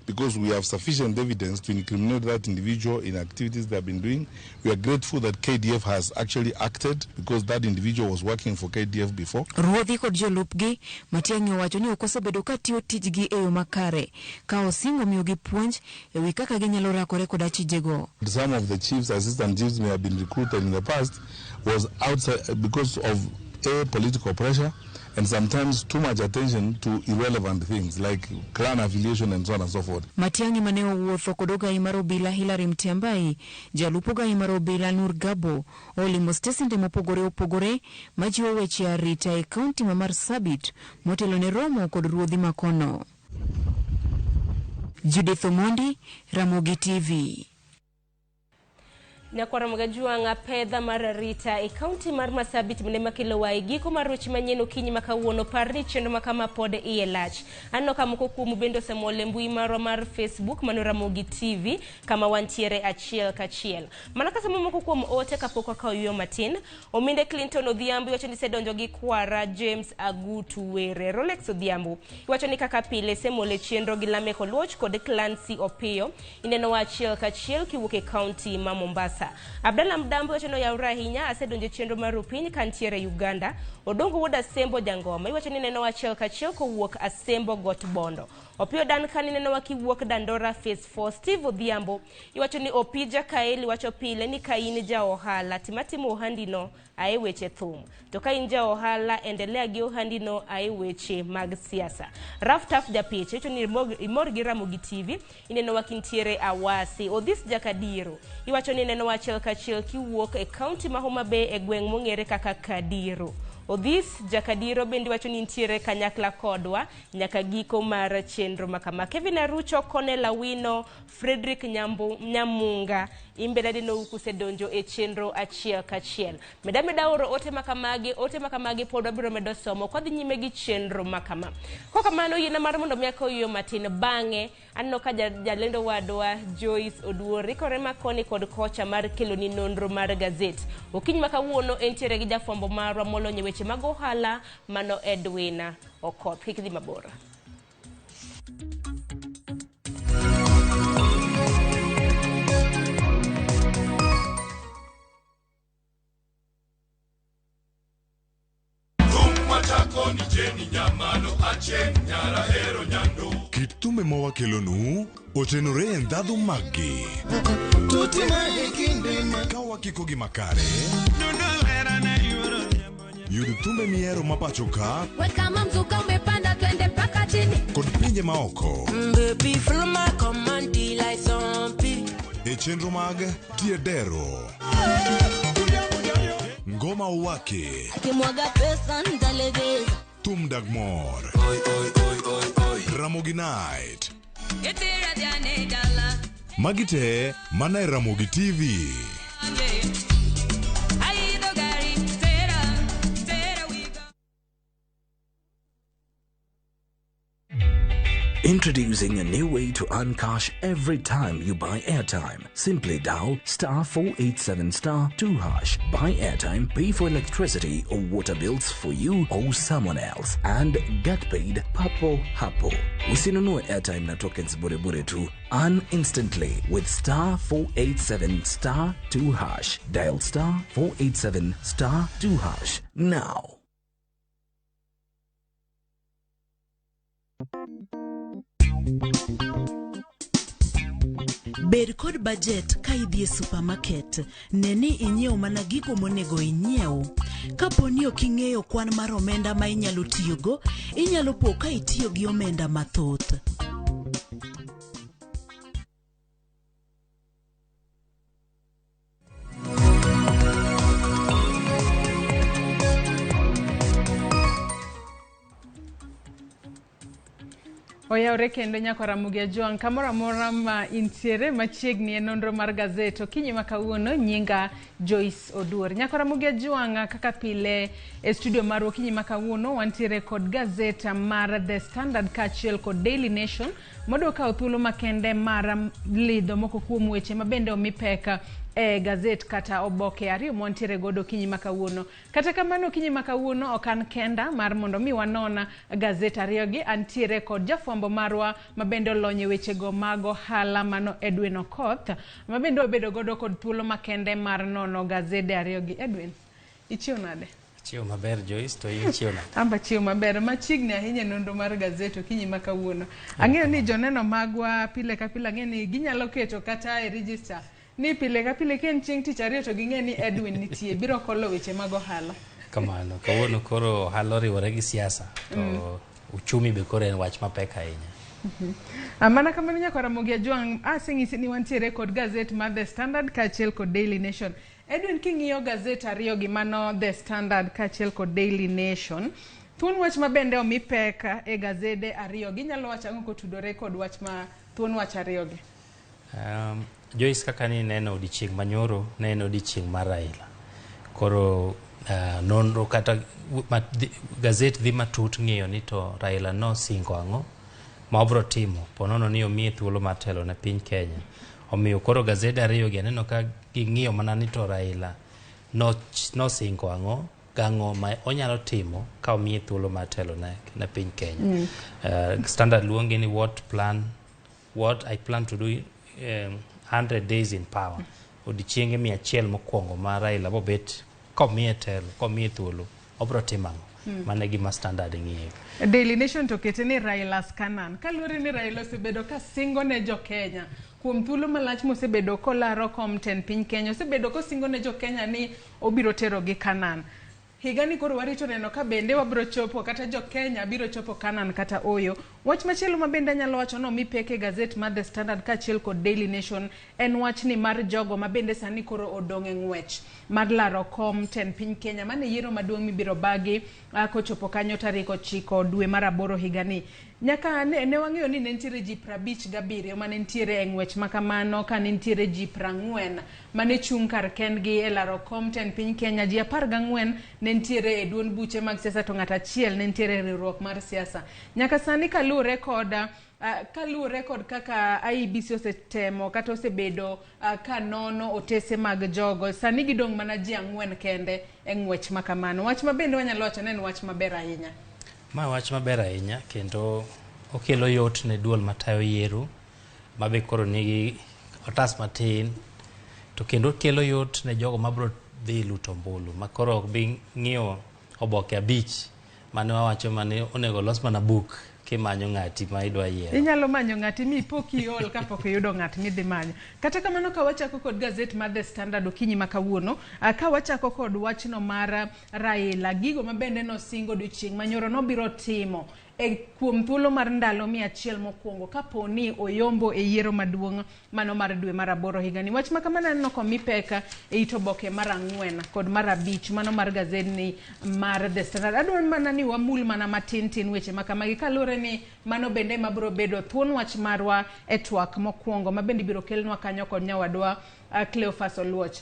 because we have sufficient evidence to incriminate that individual in activities they have been doing. We are grateful that KDF has actually acted because that individual was working for KDF before. Ruodhi kod jolupgi, Matiang'i owacho ni ok osebedo ka tiyo tijgi e yo makare, ka osingo miyogi puonj e wi kaka ginyalo rakore kod achijego. Some of the chiefs, assistant chiefs may have been recruited in the past was outside because of a political pressure and sometimes too much attention to irrelevant things like clan affiliation and so on and so forth. Matiang'i mane owuotho kod ogai mar obila Hilary Mutyambai, jalup ogai mar obila Nur Gabo, olimo stesende mopogore opogore majiwo weche arita e kaunti ma Marsabit motelo ne romo kod ruodhi makono. Judith Omondi, Ramogi TV. Nyakwara Magajuanga pedha mar arita e kaunti mar Marsabit mne makelo wa e giko mar weche manyien okinyi ma kawuono. Par ni chenro ma kama pod iye lach. Aneno ka moko kuomu bende osemol e mbui marwa mar Facebook mano Ramogi TV kama wantiere achiel kachiel. Mana kasomo moko kuom ote kapok wakawo yueyo matin. Ominde Clinton Odhiambo iwacho ni isedonjo gi kwara James Agutu Were. Rolex Odhiambo iwacho ni kaka pile semol e chenro gi Lamek Oluoch kod Clancy Opiyo. Ineno wa achiel kachiel kiwuok e kaunti ma Mombasa. Abdalla Mdambo iwacho ni oyawre ahinya asedonjo e chenro mar Rupiny kantiere Uganda. Odongo wuod Asembo Jangoma iwacho ni neno achiel kachiel kowuok Asembo Got Bondo. Opiyo Duncan ineno wa kiwuok Dandora Phase 4. Steve Odhiambo iwacho ni Opija Kaeli wacho pile ni ka in ja ohala timatimo ohandino ae weche thum, to ka in ja ohala endelea gi ohandino ae weche mag siasa. Raf Taf Japich iwacho ni imor gi Ramogi TV ineno wa kintiere Awasi. Odhis Jakadiro iwacho ni neno achiel kachiel kiwuok e kaunti ma Homa Bay e gweng' mong'ere kaka Kadiro. Odhis Jakadiro bende wacho ni nitiere kanyakla kodwa nyaka giko mar chenro makama. Kevin Arucho, Cornel Awino, Frederick Nyamunga imbelade no kusedonjo e chenro achiel kachiel. Meda oro ote makamagi pod wabiro medo somo kodhi nyime gi chenro makama. Kwa kamano yiena mar mondo mi akaw yueyo matin. Bang'e aneno ka jalendo wadwa Joyce Oduor ikore makoni kod kocha mar keloni nonro mar gazet. Okinyi ma kawuono entiere gi jafwambo marwa molony e weche mag ohala mano Edwina Okoth. Kik idhi mabor. Kit thumbe ma wakelonu otenore e ndhadhu maggi. Ka wakiko gi makare, yud thumbe mihero ma pacho ka kod pinje maoko e chenro mag Tie Dero, Ngoma Uwake, Thum Dag Mor, Ramogi Night. Magi te mana e Ramogi TV. Introducing a new way to earn cash every time you buy airtime. Simply dial star 487 star 2 hash. Buy airtime, pay for electricity or water bills for you or someone else, and get paid papo hapo. Usinunue airtime na tokens bure bure tu. Earn instantly with star 487 star 2 hash. Dial star 487 star 2 hash now. Bed kod bajet ka idhi e supermarket. Ne ni inyiewo mana gigo monego inyiew. Kapo ni ok ing'eyo kwan mar omenda ma inyalo tiyogo, inyalo po ka itiyo gi omenda mathoth. Oyawre kendo nyako Ramogi Ajwang' kamoro amora ma intiere machiegni e nonro mar gazet okinyi ma kawuono nyinga Joyce Oduor. Nyako Ramogi Ajwang' kaka pile e studio marwa okinyi ma kawuono wantiere kod gazet mar The Standard kaachiel kod Daily Nation modwa kawo thuolo makende mar lidho moko kuom weche mabende omi pek e gazet kata oboke ariyo mwantiere godo okinyi ma kawuono. Kata kamano okinyi ma kawuono ok an kenda mar mondo mi wanon gazet ariyogi, antiere kod jafwambo marwa mabende olony e wechego mag ohala mano Edwin Okoth mabende wabedo godo kod thuolo makende mar nono gazede ariyogi. Edwin, ichiew nade? Chiew maber Joyce, to in chiew nade? Amba chiew maber, machiegni ahinya e nonro mar gazet okinyi ma kawuono. Ang'eyo ni joneno magwa pile ka pile ang'eyo ni ginyalo keto kata e register ni pile ka pile ka en chieng' tich ariyo to ging'e ni Edwin nitie biro kolo weche mag ohala. Kamano, kawuono koro ohala oriwore gi siasa to uchumi be koro en wach mapek ahinya. Mana kamano nyako Ramogi Ajwang' aseng'isi ni wantiere kod gazet mar The Standard kaachiel kod Daily Nation. Edwin, king'iyo gazet ariyo gi mano The Standard kaachiel kod Daily Nation, thuon wach ma bende omi pek e gazede ariyo gi nyalo wacho ang'o kotudore kod wach ma thuon wach ariyo gi? Joyce, kaka ni neno odiochieng' manyoro ne en odiochieng' mar Raila. Koro nonro kata gazet dhi matut ng'iyo ni to Raila nosingo ang'o ma obro timo ponono ni omiye thuolo mar telo ne piny Kenya. Omiyo koro gazede ariyo gi aneno ka ging'iyo mana ni to Raila nosingo ang'o gang'o ma onyalo timo ka omiye thuolo mar telo ne piny Kenya. Standard luonge ni what I plan to do 100 days in power. Odiochienge 100 mokwongo ma Raila bobet komiye telo, komiye thuolo, obro timo ang'o? Mano e gima Standard ng'iyo. Daily Nation to kete ni Raila's Canaan. Kaluwore ni Raila osebedo ka singo ne jo Kenya kuom thuolo malach mosebedo kolaro kom tend piny Kenya, osebedo kosingo ne jo Kenya ni obiro terogi Canaan. Higani koro warito neno ka bende wabiro chopo kata jo Kenya biro chopo Canaan kata oyo. Wach machielo ma bende anyalo wacho no mi pek e gazet mar The Standard kaachiel kod Daily Nation en wach ni mar jogo ma bende sani koro odong' e ng'wech mar laro kom tend piny Kenya mane yiero maduong' mibiro bagi kochopo kanyo tarik 9 dwe mar 8 higani. Nyaka ne wang'eyo ni ne nitiere ji 57 mane nitiere e ng'wech makamano, ka ne nitiere ji 40 mane chung' kar kendgi e laro kom tend piny Kenya, ji 14 ne nitiere e duond buche mag siasa to ng'at achiel ne nitiere e riwruok mar siasa. Nyaka sani kaluwore kod kaka IEBC osetemo kata osebedo ka nono otese mag jogo, sani gidong' mana ji 4 kende e ng'wech makamano. Wach ma bende wanyalo wacho ni en wach maber ahinya. Ma wach maber ahinya kendo okelo yot ne duol matayo yiero mabe koro nigi otas matin, to kendo okelo yot ne jogo mabiro dhi luto ombulu ma koro ok bi ng'iyo oboke 5 mane wawacho mane onego los mana buk kimanyo ng'ati ma idwa yiero. Inyalo manyo ng'ati mi pok iol kapok iyudo ng'at midhi manyo. Kata kamano ka wachako kod gazet mar The Standard okinyi ma kawuono, ka wachako kod wachno mar Raila, gigo ma bende nosingo odiochieng' manyoro nobiro timo e kuom thuolo mar ndalo 100 mokwongo kapo ni oyombo e yiero maduong' mano mar dwe mar 8 higani. Wach ma kamano aneno komi pek e it oboke mar 4 kod mar 5 mano mar gazedni mar The Standard. Adwaro mana ni wamul mana matin tin weche ma kamagi kaluwore ni mano bende mabiro bedo thuon wach marwa e twak mokwongo ma bende ibiro kelnwa kanyo kod nyawadwa Cleophas Oluoch.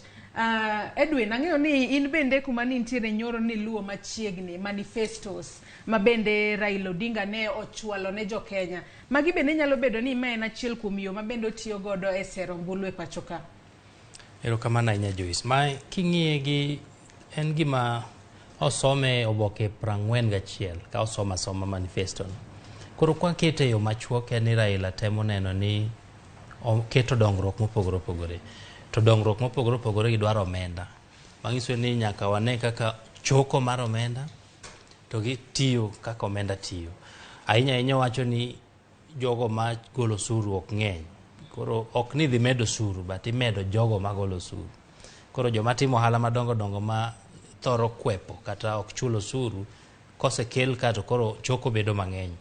Edwin, ang'eyo ni in bende kuma nintiere nyoro ni luwo machiegni manifestos ma bende Raila Odinga ne ochwalo ne jo-Kenya. Magi bende nyalo bedo ni ma en achiel kuom yo ma bende otiyo godo e sero ombulu e pacho ka. Erokamano ahinya Joyce. Ma king'iye gi en gima osome oboke 41 ka osoma asoma manifesto no. Koro kwakete e yo machuok en ni Raila temo neno ni oketo dongruok mopogore opogore. To dongruok mopogore opogore gi dwaro omenda. Manyiso ni nyaka wane kaka choko mar omenda to gi tiyo kaka omenda tiyo. Ahinya ahinya wacho ni jogo ma golo osuru ok ng'eny. Koro ok ni dhi medo osuru but imedo jogo magolo osuru. Koro joma timo ohala madongo dongo ma thoro kwepo kata ok chul osuru kosekel ka to koro choko bedo mang'eny.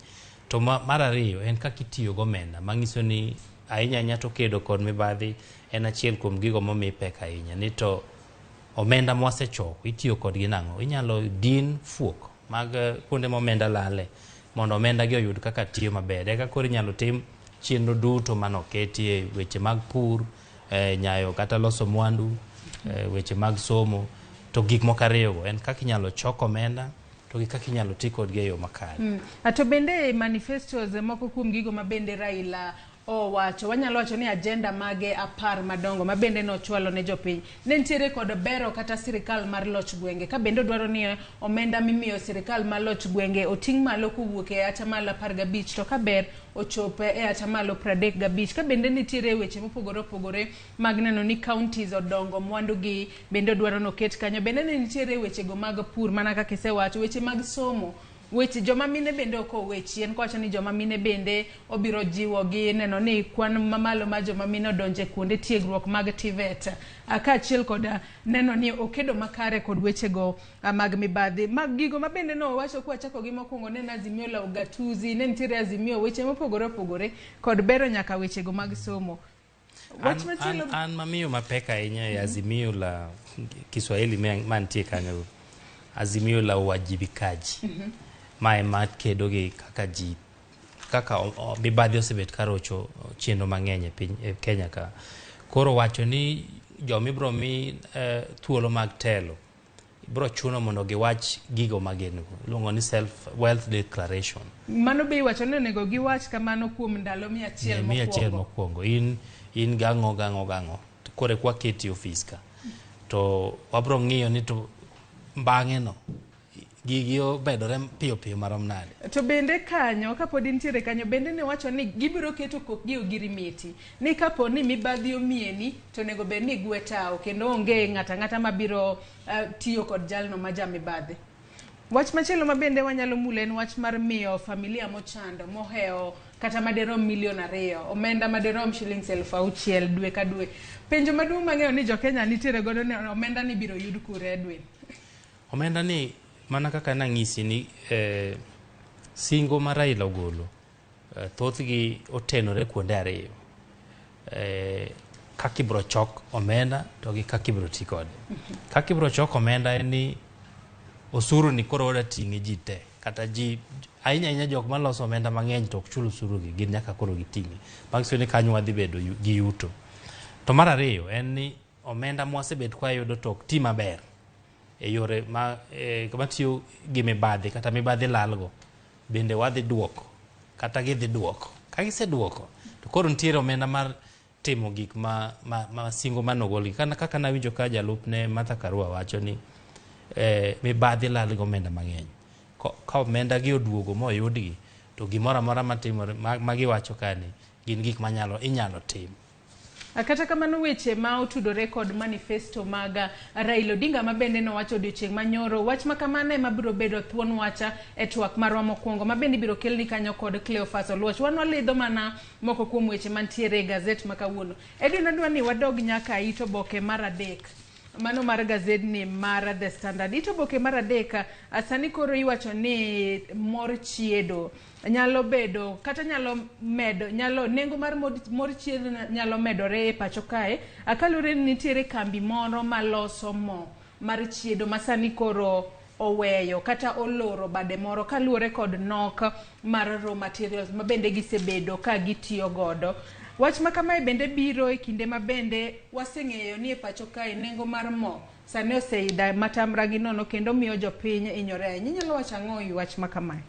To mar ariyo en kaka itiyo gomenda manyiso ni ahinya ahinya to kedo kod mibadhi en achiel kuom gigo momi pek ahinya ni to omenda mwasechoko itiyo kodgi nang'o? Inyalo din fuok mag kuonde ma omenda lale mondo omenda gi oyud kaka tiyo maber. Eka koro inyalo tim chenro duto manoketi e weche mag pur, nyayo kata loso mwandu, weche mag somo. To gik moko ariyogo en kaka inyalo chok omenda to gi kaka inyalo ti kodgi e yo makare. To bende manifestos moko kuom gigo ma bende Raila owacho, wanyalo wacho ni agenda mage 10 madongo ma bende nochwalo ne jopiny. Ne nitiere kod bero kata sirikal mar loch gwenge, ka bende odwaro ni omenda mimiyo sirikal mar loch gwenge oting' malo kowuok e atamalo 15 to ka ber ochop e atamalo 35. Ka bende nitiere weche mopogore opogore mag neno ni counties odongo mwandu gi bende odwaro noket kanyo. Bende ne nitiere wechego mag pur mana kaka isewacho, weche mag somo, weche joma mine bende ok owe chien, kowacho ni joma mine bende obiro jiwo gi neno ni kwan mamalo mar joma mine odonje kuonde tiegruok mag TVET, kaachiel kod neno ni okedo makare kod wechego mag mibadhi. Mag gigo ma bende nowacho kwachako gi mokwongo ne en Azimio la Ugatuzi, ne nitiere Azimio weche mopogore opogore kod bero nyaka wechego mag somo. Wach machielo An mamiyo mapek ahinya e Azimio la Kiswahili mantie kanyo, Azimio la Uwajibikaji. Ma ema kedo gi kaka ji kaka mibadhi osebet karocho chenro mang'eny e piny e Kenya ka. Koro wacho ni joma ibiro mi thuolo mag telo ibiro chuno mondo giwach gigo ma gin go. Iluongo ni self wealth declaration. Mano be iwacho ni onego giwach kamano kuom ndalo 100 mokwongo. 100 mokwongo. In gang'o gang'o gang'o. Koro eka waketi e ofis ka. To wabiro ng'iyo ni to bang'e no gigi omedore piyo piyo marom nade. To bende kanyo, kapod intiere kanyo, bende ne wacho ni gibiro keto kokgi ogirimiti. Ni kapo ni mibadhi omieni, to onego bed ni igwe tawo, kendo onge ng'ato ang'ata mabiro tiyo kod jalno ma ja mibadhi. Wach machielo ma bende wanyalo mulo en wach mar miyo familia mochando, mohewo kata maderom 2 milion, omenda maderom shillings 6,000 dwe ka dwe. Penjo maduong' mang'eyo ni jo-Kenya nitiere godo ni omenda ni biro yud kure, Edwin? Omenda ni mana kaka nang'isi ni singo ma Raila ogolo thothgi otenore kuonde ariyo. Kaka ibiro chok omenda to gi kaka ibiro ti kode. Kaka ibiro chok omenda en ni osuru ni koro oda ting'e ji te kata ji ahinya ahinya jok maloso omenda mang'eny to ok chul osuru gi gin nyaka koro giting'e. Manyiso ni kanyo wadhi bedo gi yuto. To mar ariyo en ni omenda mwasebet kwayudo to ok ti maber e yore ma matiyo gi mibadhi kata mibadhi lalgo bende wadhi duoko kata gidhi duoko. Ka giseduoko to koro nitiere omenda mar timo gik ma singo manogolgi. Kaka nawinjo ka jalupne Martha Karua wacho ni mibadhi lal gi omenda mang'eny. Ka omenda gi oduogo moyudgi to gimoro amora matimore ma giwacho kani gin gik manyalo inyalo tim. Kata kamano weche ma otudore kod manifesto mag Raila Odinga ma bende nowacho odiochieng' manyoro, wach ma kamano ema biro bedo thuon wacha e twak marwa mokwongo ma bende ibiro kelni kanyo kod Cleophas Oluoch. Wan walidho mana moko kuom weche mantiere e gazet ma kawuono. Edwin, adwa ni wadog nyaka it oboke mar 3 mano mar gazedni mar The Standard. It oboke mar 3 sani koro iwacho ni mor chiedo nyalo bedo kata nyalo medo nyalo nengo mar mor chiedo nyalo medore e pacho kae kaluwore ni nitiere kambi moro maloso mo mar chiedo ma sani koro oweyo kata oloro bade moro kaluwore kod nok mar raw materials ma bende gisebedo ka gitiyo godo. Wach ma kamae bende biro e kinde ma bende waseng'eyo ni e pacho kae nengo mar mo sani oseida matamra gi nono kendo miyo jopiny hinyore ahinya. Inyalo wacho ang'o e wach ma kamae?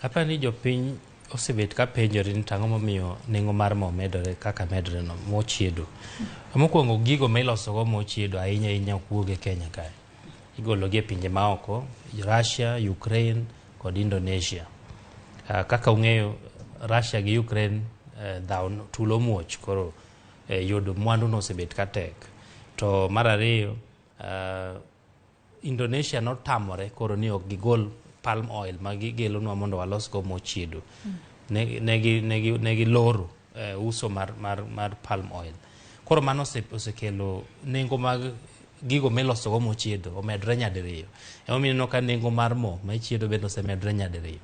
Aparo ni jopiny osebet ka penjore ni tang'o momiyo nengo mar mo medore kaka medore no mo chiedo. Mokwongo gigo ma ilosogo mo chiedo ahinya ahinya ok wuog e Kenya kae. Igologi e pinje maoko, Russia, Ukraine kod Indonesia. Kaka ung'eyo Russia gi Ukraine dhaw tulo muoch koro yudo mwandu no osebet ka tek. To mar ariyo Indonesia notamore koro ni ok gigol palm oil ma gigelonwa mondo walosgo mo chiedo. Ne giloro uso mar palm oil. Koro mano osekelo nengo mag gigo milosogo mo chiedo omedore nyadiriyo. Emomiyo ineno ka nengo mar mo ma ichiedo bende osemedore nyadiriyo.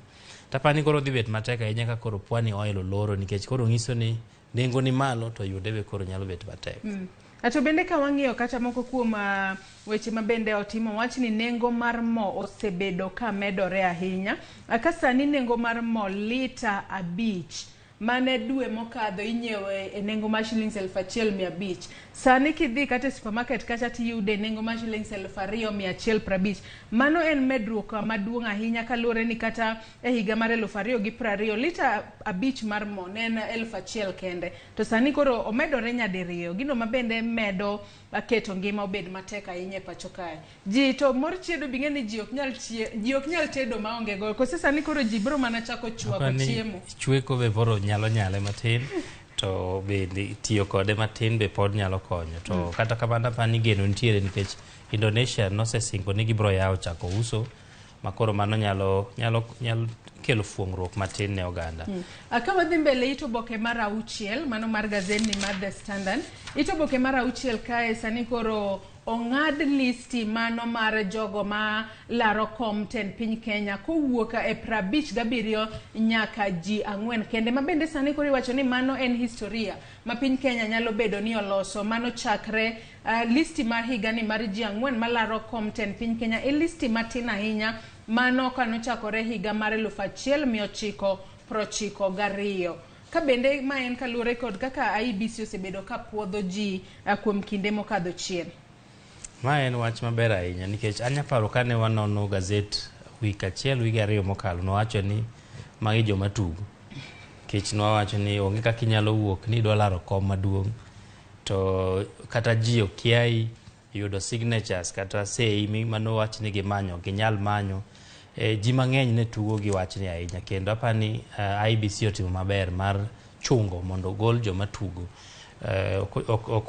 Tapani koro dhi bet matek ahinya ka koro Pwani Oil oloro nikech koro nyiso ni nengo ni malo to yude be koro nyalo bet matek. To bende ka wang'iyo kata moko kuom weche ma bende otimo wach ni nengo mar mo osebedo ka medore ahinya. Ka sani nengo mar mo lita 5 mane dwe mokadho inyiewe e nengo mar shillings 1500. Sani kidhi kata e supermarket kacha tiyude e nengo mar shillings 2150. Mano en medruok maduong' ahinya kaluwore ni kata e higa mar 2020 lita 5 mar mo ne en 1000 kende. To sani koro omedore nyadiriyo. Gino ma bende medo keto ngima obed matek ahinya e pacho kae. Ji to mor chiedo bing'e ni ji ok nyal tedo maonge go. Kose sani koro ji biro mana chako chwako chiemo. Chweko be koro nyalo nyale matin to bende tiyo kode matin be pod nyalo konyo. To kata kamano apani geno nitiere nikech Indonesia nosesingo ni gibiro yawo chako uso ma koro mano nyalo kelo fuong'ruok matin ne oganda. Ka wadhi mbele it oboke mar 6 mano mar gazeti mar The Standard. It oboke mar 6 kae sani koro ong'ad listi mano mar jogo ma laro kom tend piny Kenya kowuok e 57 nyaka ji 4 kende ma bende sani koro iwacho ni mano en historia ma piny Kenya nyalo bedo ni oloso. Mano chakre listi mar higani mar ji 4 malaro kom tend piny Kenya e listi matin ahinya mano kanochakore higa mar 1992. Ka bende ma en kaluwore kod kaka IEBC osebedo ka puodho ji kuom kinde mokadho chien. Ma en wach maber ahinya nikech anya paro kane wanono gazet wik achiel wige ariyo mokalo nowacho ni magi joma tugo. Nikech nowacho ni onge kaka inyalo wuok ni idwa laro kom maduong' to kata ji okiai yudo signatures kata sei manowach ni gimanyo ginyal manyo. Ji mang'eny ne tugo gi wachni ahinya kendo apani IEBC otimo maber mar chungo mondo ogol joma tugo.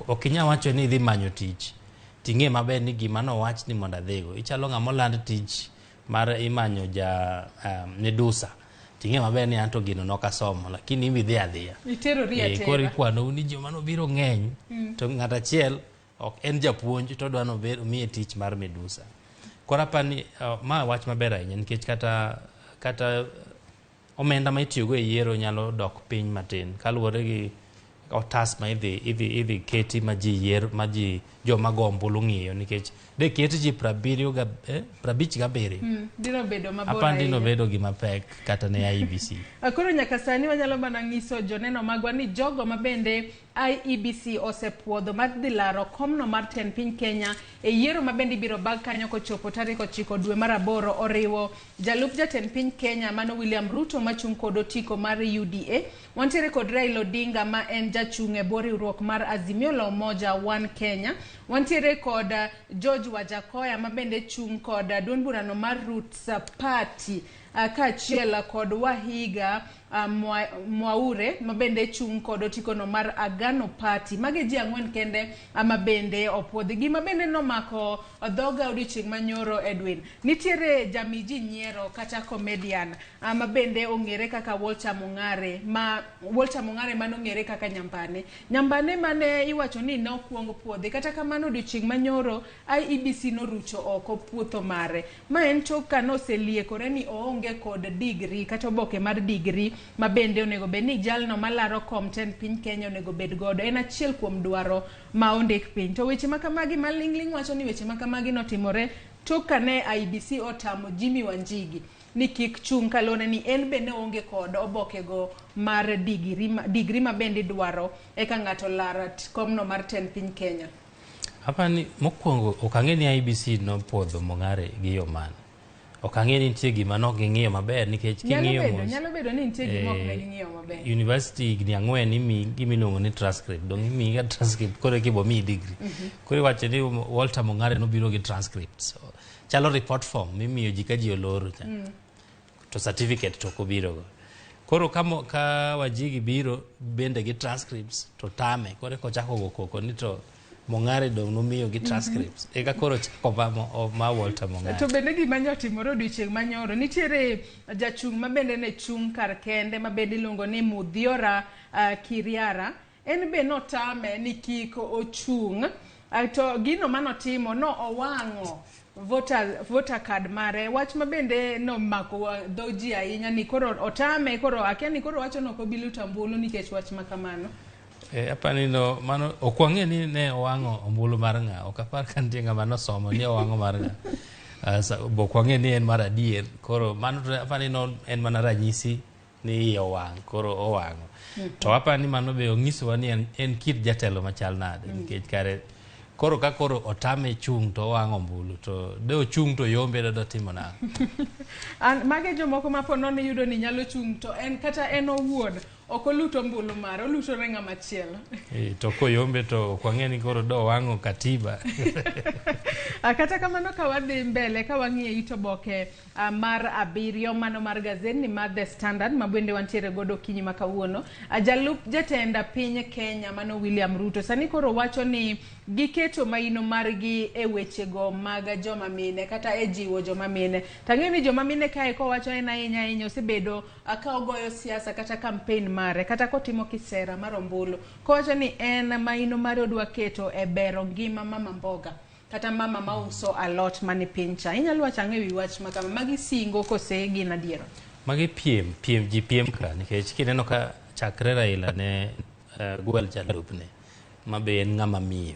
Ok inyal wacho ni idhi manyo tich ting'e maber ni gima nowach ni mondo adhigo. Ichalo ng'ama oland tich mar imanyo ja midusa ting'e maber ni anto gino nokasomo lakini idhi adhiya. Iterori atera. Koro ikwanou ni joma nobiro ng'eny to ng'at achiel ok en japuonj to odwa nobed omiye tich mar midusa. Koro apani ma wach maber ahinya nikech kata omenda ma itiyogo e yiero nyalo dok piny matin kaluwore gi otas ma idhi keti ma ji yier ma ji joma go ombulu ng'iyo nikech de ket ji 57 dino bedo mabor ahinya. Dino bedo gima pek kata ne IEBC. Koro nyaka sani wanyalo mana nyiso joneno magwa ni jogo ma bende IEBC osepuodho mar dhi laro komno mar tend piny Kenya e yiero ma bende ibiro bag kanyo kochopo tarik 9 dwe mar 8 oriwo jalup jatend piny Kenya mano William Ruto machung' kod otiko mar UDA. Wantiere kod Raila Odinga ma en jachung' e bwo riwruok mar Azimio la Umoja One Kenya. Wantiere kod George Wajakoya ma bende chung' kod duond burano mar Roots Party kaachiel kod Wahiga Mwaure ma bende chung' kod otikono mar Agano Party. Magi ji 4 kende ma bende opuodhi. Gima bende nomako dhoga odiochieng' manyoro Edwin. Nitiere jamiji nyiero kata comedian ma bende ong'ere kaka Walter Mong'are ma Walter Mong'are manong'ere kaka Nyambane. Nyambane mane iwacho ni nokuong puodhi. Kata kamano odiochieng' manyoro IEBC norucho oko puotho mare. Ma en tok ka noseliekore ni oonge kod degree kata oboke mar degree ma bende onego bed ni jalno malaro kom tend piny Kenya onego bed godo. En achiel kuom dwaro ma ondik piny. To weche ma kamagi maling'ling' wacho ni weche ma kamagi notimore tok kane IEBC otamo Jimmy Wanjigi. ni kik chung' kaluwore ni en be ne oonge kod obokego mar digri ma bende idwaro eka ng'ato lar komno mar tend piny Kenya. Apani mokwongo ok ang'e ni IEBC nopuodho Mong'are gi yo mane. Ok ang'e ni nitie gima nok ging'iyo maber nikech king'iyo mos nyalo bedo ni nitie gima ok ne ging'iyo maber. University higni 4 imiyi gima iluongo ni transcript. Dong' imiyi ga transcript koro eka ibo miyi degree. Koro iwacho ni Walter Mong'are nobiro gi transcript. So, chalo report form mimiyo ji ka ji oloro cha. To certificate to ok obirogo. Koro ka Wajigi biro bende gi transcripts to tame. Koro eka ochako go koko ni to Mong'are dong' nomiyo gi transcripts. Eka koro chako ma Walter Mong'are. To bende gima nyo timore odiochieng' manyoro, nitiere jachung' ma bende ne chung' kar kende ma bende iluongo ni Muthiora Kiriara. En be notame ni kik ochung'. To gino manotimo, no owang'o voter card mare. Wach ma bende nomako dho ji ahinya ni koro otame, koro akia ni koro wacho ni ok obi luto ombulu nikech wach ma kamano. Apani no, mano, ok wang'e ni ne owang'o ombulu mar ng'a. Ok apar ka nitie ng'ama nosomo ni owang'o mar ng'a. Ok wang'e ni en mar adier. Koro mano to apani no en mana ranyisi ni iye owang', koro owang'o. To apani mano be onyisowa ni en kit jatelo machal nade. Nikech kare koro ka koro otame chung' to owang'o ombulu, to de ochung' to yombe de dotimo nang'o? An mage jomoko ma po nono iyudo ni nyalo chung' to en kata en owuon ok oluto ombulu mare, oluto ne ng'ama chielo. To koyombe to ok wang'e ni koro do owang'o katiba. Kata kamano ka wadhi mbele, ka wang'iyo it oboke mar 7 mano mar gazetni mar The Standard ma bende wantiere godo okinyi ma kawuono. Jalup jatend piny Kenya mano William Ruto sani koro wacho ni giketo maino margi e wechego mag joma mine kata e jiwo joma mine. Tang'eyo ni joma mine kae kowacho en ahinya ahinya osebedo ka ogoyo siasa kata campaign mare kata kotimo kisera mar ombulu. Kowacho ni en maino mare odwa keto e bero ngima mama mboga kata mama mauso alot mani piny cha. Inyalo wacho ang'o ewi wach ma kama? Magi singo kose gin adiera? Magi piem ji piem ka nikech kineno ka chakre Raila ne gwel jalupne ma be en ng'ama miyo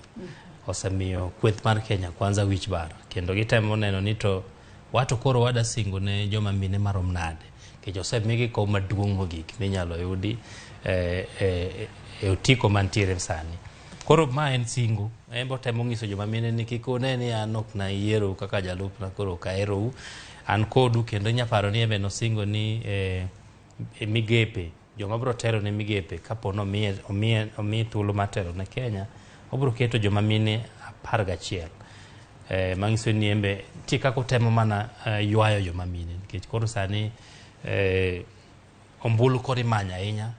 osemiyo kweth mar Kenya Kwanza wich bar kendo gitemo neno ni to wato koro wada singo ne joma mine marom nade nikech osemigi kom maduong' mogik minyalo yudi e otiko mantiere sani. Koro ma en singo, en bo temo nyiso joma mine ni kik une ni an ok nayiero kaka jalupna koro ok aherou, an kodu. Kendo inya paro ni en be nosingo ni migepe joma biro telo ne migepe kapo ni omiye thuolo mar telo ne Kenya, obiro keto joma mine 11. Manyiso ni en be nitie kaka otemo mana ywayo joma mine nikech koro sani ombulu koro imanyo ahinya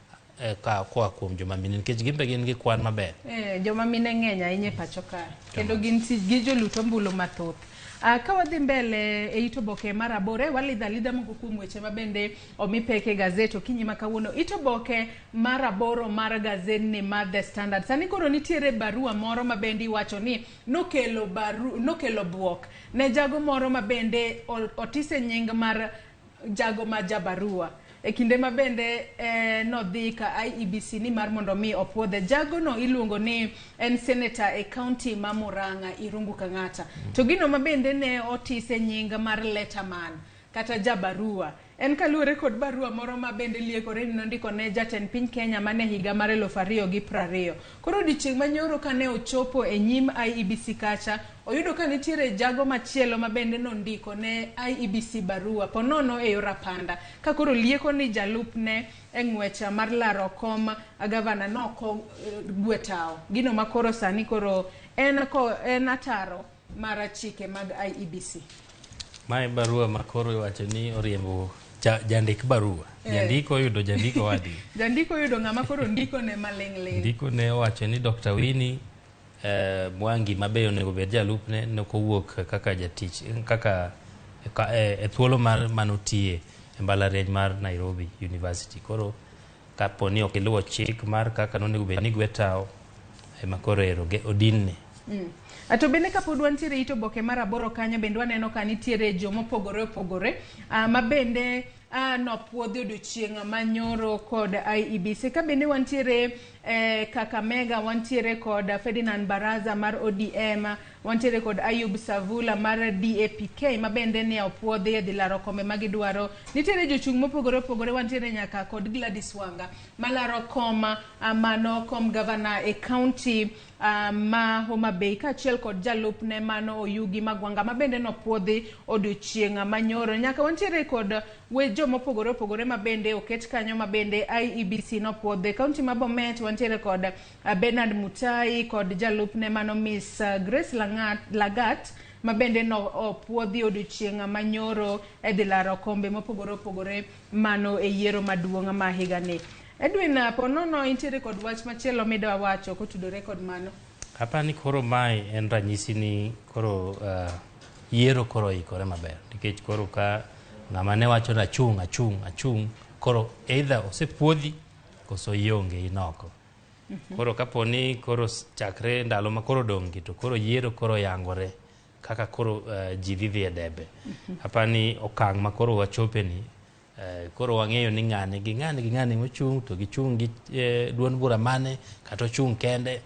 koa kuom joma mine nikech gin be gin gi kwan maber. Joma mine ng'eny ahinya e pacho ka kendo gin gi jolut ombulu mathoth. Ka wadhi mbele e it oboke mar 8, walidho alidha moko kuom weche ma bende omi pek e gazet okinyi ma kawuono. It oboke mar 8 mar gazetni mar The Standard. Sani koro nitiere barua moro ma bende iwacho ni nokelo bwok ne jago moro ma bende otise nying mar jago ma jabarua. E kinde ma bende nodhi ka IEBC ni mar mondo mi opuodhe. Jagono iluongo ni en senator e county ma Murang'a, Irungu Kang'ata. To gino ma bende ne otise nying mar letterman kata jabarua en kaluwore kod barua moro ma bende liekore ni nondiko ne jatend piny Kenya mane higa mar 2020. Koro odiochieng' manyoro kane ochopo e nyim IEBC kacha, oyudo ka nitiere jago machielo ma bende nondiko ne IEBC barua ponono e yor apanda. Ka koro lieko ni jalupne e ng'wech mar laro kom gavana noko gwetao. Gino ma koro sani koro en ataro mar chike mag IEBC. Mae barua ma koro iwacho ni oriembo jandik barua. Jandiko oyudo jandiko wadi. Jandiko oyudo ng'ama koro ndiko ne maling' ling'. Ndiko ne owacho ni Dr. Winnie Mwangi mabe onego bed jalupne nokowuok kaka jatich kaka e thuolo mar manotiye e mbalariany mar Nairobi University. Koro kapo ni ok iluwo chik mar kaka nonego bed ni gwetao ema koro ero odinne. To bende kapod wantiere it oboke mar 8 kanyo bende waneno ka nitiere jomopogore opogore ma bende nopuodhi odiochieng' manyoro kod IEBC. Ka bende wantiere Kakamega, wantiere kod Ferdinand Baraza mar ODM, wantiere kod Ayub Savula mar DAPK ma bende ne opuodhi e dhi laro kombe magidwaro. Nitiere jochung' mopogore opogore, wantiere nyaka kod Gladys Wanga malaro kom mano kom gavana e county ma Homa Bay, kaachiel kod jalupne mano Oyugi Magwanga ma bende nopuodhi odiochieng' manyoro. Nyaka wantiere kod jomopogore opogore ma bende oket kanyo ma bende IEBC nopuodhi. County ma Bomet wantiere kod Bernard Mutai kod jalupne mano Miss Grace Lagat ma bende no opuodhi odiochieng' manyoro e dhi laro kombe mopogore opogore mano e yiero maduong' ma higani. Edwin, ponono intiere kod wach machielo midwa wacho kotudore kod mano? Apani koro mae en ranyisi ni koro yiero koro oikore maber, nikech koro ka ng'ama ne wacho ni achung' achung' achung' koro either osepuodhi koso ionge in oko. Koro kapo ni koro chakre ndalo ma koro odong' gi to koro yiero koro oyangore kaka koro ji dhi dhi e debe. Apani okang' ma koro wachope ni koro wang'eyo ni ng'ani gi ng'ani gi ng'ani mochung' to gichung' gi duond bura mane kata ochung' kende.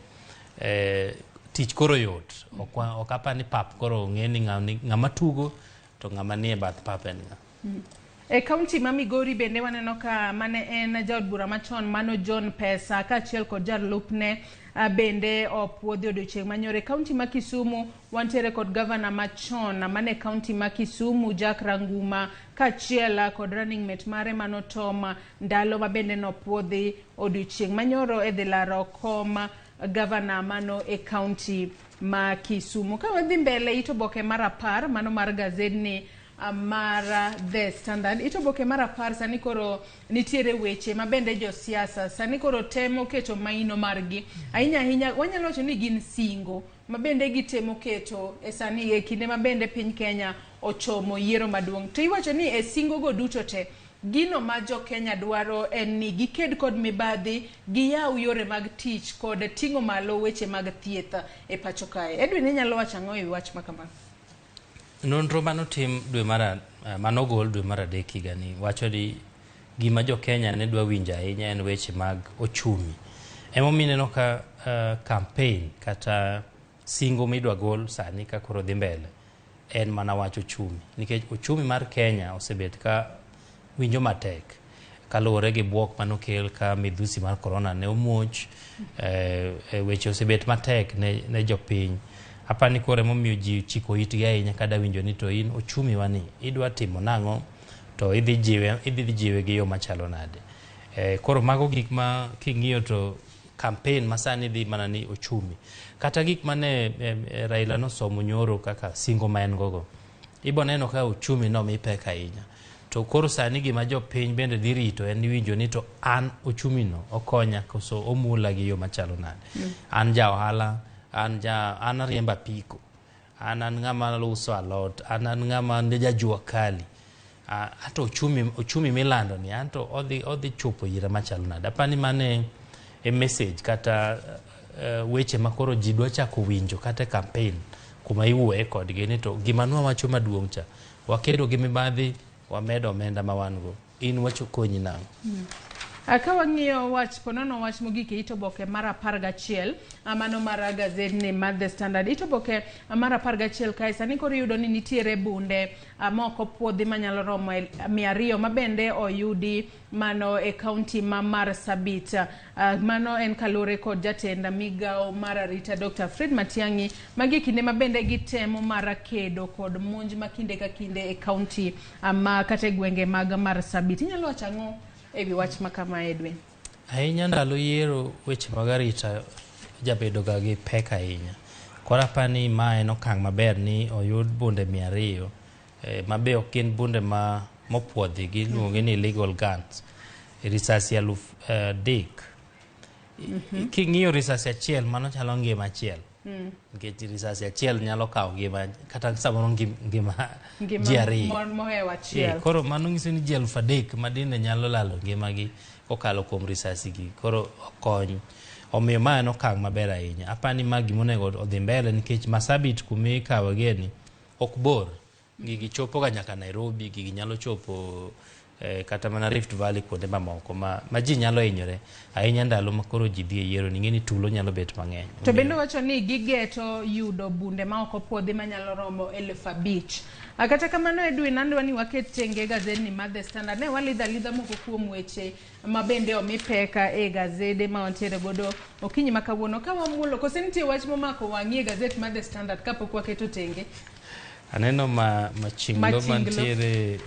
Tich koro yot. Ok apani pap koro ong'e ni ng'ama tugo to ng'ama nie bath pap en ng'a. E kaunti ma Migori bende waneno ka mane en jaod bura machon mano John Pesa kaachiel kod jalupne bende opuodhi odiochieng' manyoro. E kaunti ma Kisumu wantiere kod gavana machon mane kaunti ma Kisumu Jack Ranguma kaachiel kod running mate mare mano Tom Ndalo ma bende nopuodhi odiochieng' manyoro e dhi laro kom gavana mano e kaunti ma Kisumu. Ka wadhi mbele it oboke mar 10 mano mar gazedni mar The Standard. It oboke mar 10 sani koro nitiere weche ma bende josiasa sani koro temo keto maino margi. Ahinya ahinya wanyalo wacho ni gin singo ma bende gitemo keto e sani e kinde ma bende piny Kenya ochomo yiero maduong'. To iwacho ni e singo go duto te gino ma jo Kenya dwaro en ni giked kod mibadhi, giyaw yore mag tich kod ting'o malo weche mag thieth e pacho kae. Edwin, inyalo wacho ang'o e wi wach ma kamano? Nonro manotim dwe mar manogol dwe mar 3 higani wacho ni gima jo Kenya ne dwa winjo ahinya en weche mag ochumi. Emomiyo ineno ka campaign kata singo midwa gol sani ka koro dhi mbele en mana wach ochumi, nikech ochumi mar Kenya osebet ka winjo matek kaluwore gi bwok manokel ka midhusi mar corona ne omuoch. Weche osebet matek ne jopiny. Apani koro emomiyo ji chiko itgi ahinya kada winjo ni to in ochumi wani idwa timo nang'o to idhi jiwe gi yo machalo nade. Koro mago gik ma king'iyo to campaign masani dhi mana ni ochumi. Kata gik mane Raila nosomo nyoro kaka singo ma en gogo, ibo neno ka ochumi nomi pek ahinya. To koro sani gima jopiny bende dhi rito en winjo ni to an ochumi no okonya koso omula gi yo machalo nade. An ja ohala, an ariembo apiko, an ng'ama uso alot, an ng'ama jajua kali. Ato ochumi milando ni anto odhi chopo ira machalo nade. Apani mane e message kata weche ma koro ji dwa chako winjo kata e campaign kuma iwuoye kodgi ni to gima nwa wacho maduong' cha, wakedo gi mibadhi, wamedo omenda ma wan go, in wacho konyi nang'o? Ka wang'iyo wach ponono wach mogik e it oboke mar 11 mano mar gazedni mar The Standard. It oboke mar 11 kae sani koro iyudo ni nitiere bunde moko puodhi manyalo romo 200 ma bende oyudi mano e kaunti ma Marsabit. Mano en kaluwore kod jatend migawo mar arita Dr. Fred Matiang'i. Magi kinde ma bende gitemo mar kedo kod monj ma kinde ka kinde e kaunti ma kata e gwenge mag Marsabit. Inyalo wacho ang'o e wi wach ma kama, Edwin? Ahinya ndalo yiero weche mag arita jabedo ga gi pek ahinya. Koro apani ma en okang' maber ni oyud bunde 200 ma be ok gin bunde ma mopuodhi, giluongo ni illegal guns. Risasi 3,000. King'iyo risasi achiel mano chalo ngima achiel. Nikech risasi achiel nyalo kawo ngima kata samoro ngima ji 2. Mohewo achiel. Koro mano nyiso ni ji 3,000 ma dinde nyalo lalo ngimagi kokalo kuom risasi gi. Koro okony. Omiyo ma en okang' maber ahinya. Apani ma gima onego odhi mbele nikech Marsabit kuma ikawogie ni ok bor. Gigi chopo ga nyaka Nairobi, gigi nyalo chopo Kata mana Rift Valley kuonde mamoko ma ji nyalo hinyore ahinya ndalo ma koro ji dhi e yiero ni ing'e ni tulo nyalo bet mang'eny. To bende wacho ni gigeto yudo bunde ma ok opuodhi manyalo romo 5,000. Kata kamano Edwin, andwa ni waket tenge gazedni mar The Standard. Ne walidho alidha moko kuom weche ma bende omi peka e gazede ma wantiere godo okinyi ma kawuono. Ka wamulo, kose nitie wach momako wang'i e gazet mar The Standard kapok waketo tenge? Aneno machinglo Machinglo. mantiere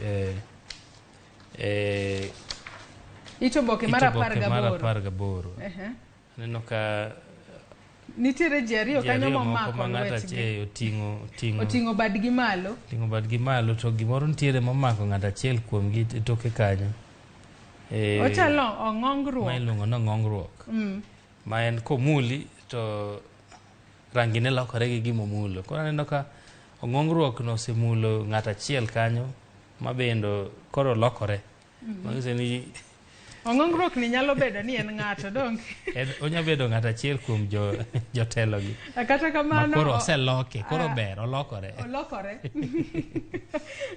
Ito oboke mar ito apar oboke mar gaboro. 18. Aneno ka Nitiere ji ariyo ji kanyo ariyo moko momako ma ng'ato lwetgi. achiel Oting'o badgi malo. Oting'o badgi malo to gimoro nitiere momako ng'ato achiel kuomgi e toke kanyo. Ochalo ong'ongruok. Ma iluongo ni ong'ongruok. Ma en komuli to rangine lokore gi gima omulo. Koro aneno ka ong'ongruok no osemulo ng'ato achiel kanyo ma bende koro lokore. Manyiso ni Ong'ongruok ni nyalo bedo ni en ng'ato, donge? Onya bedo ng'ato achiel kuom jotelogi. Kata kamano, Ma koro oseloke, koro ber, olokore. Olokore.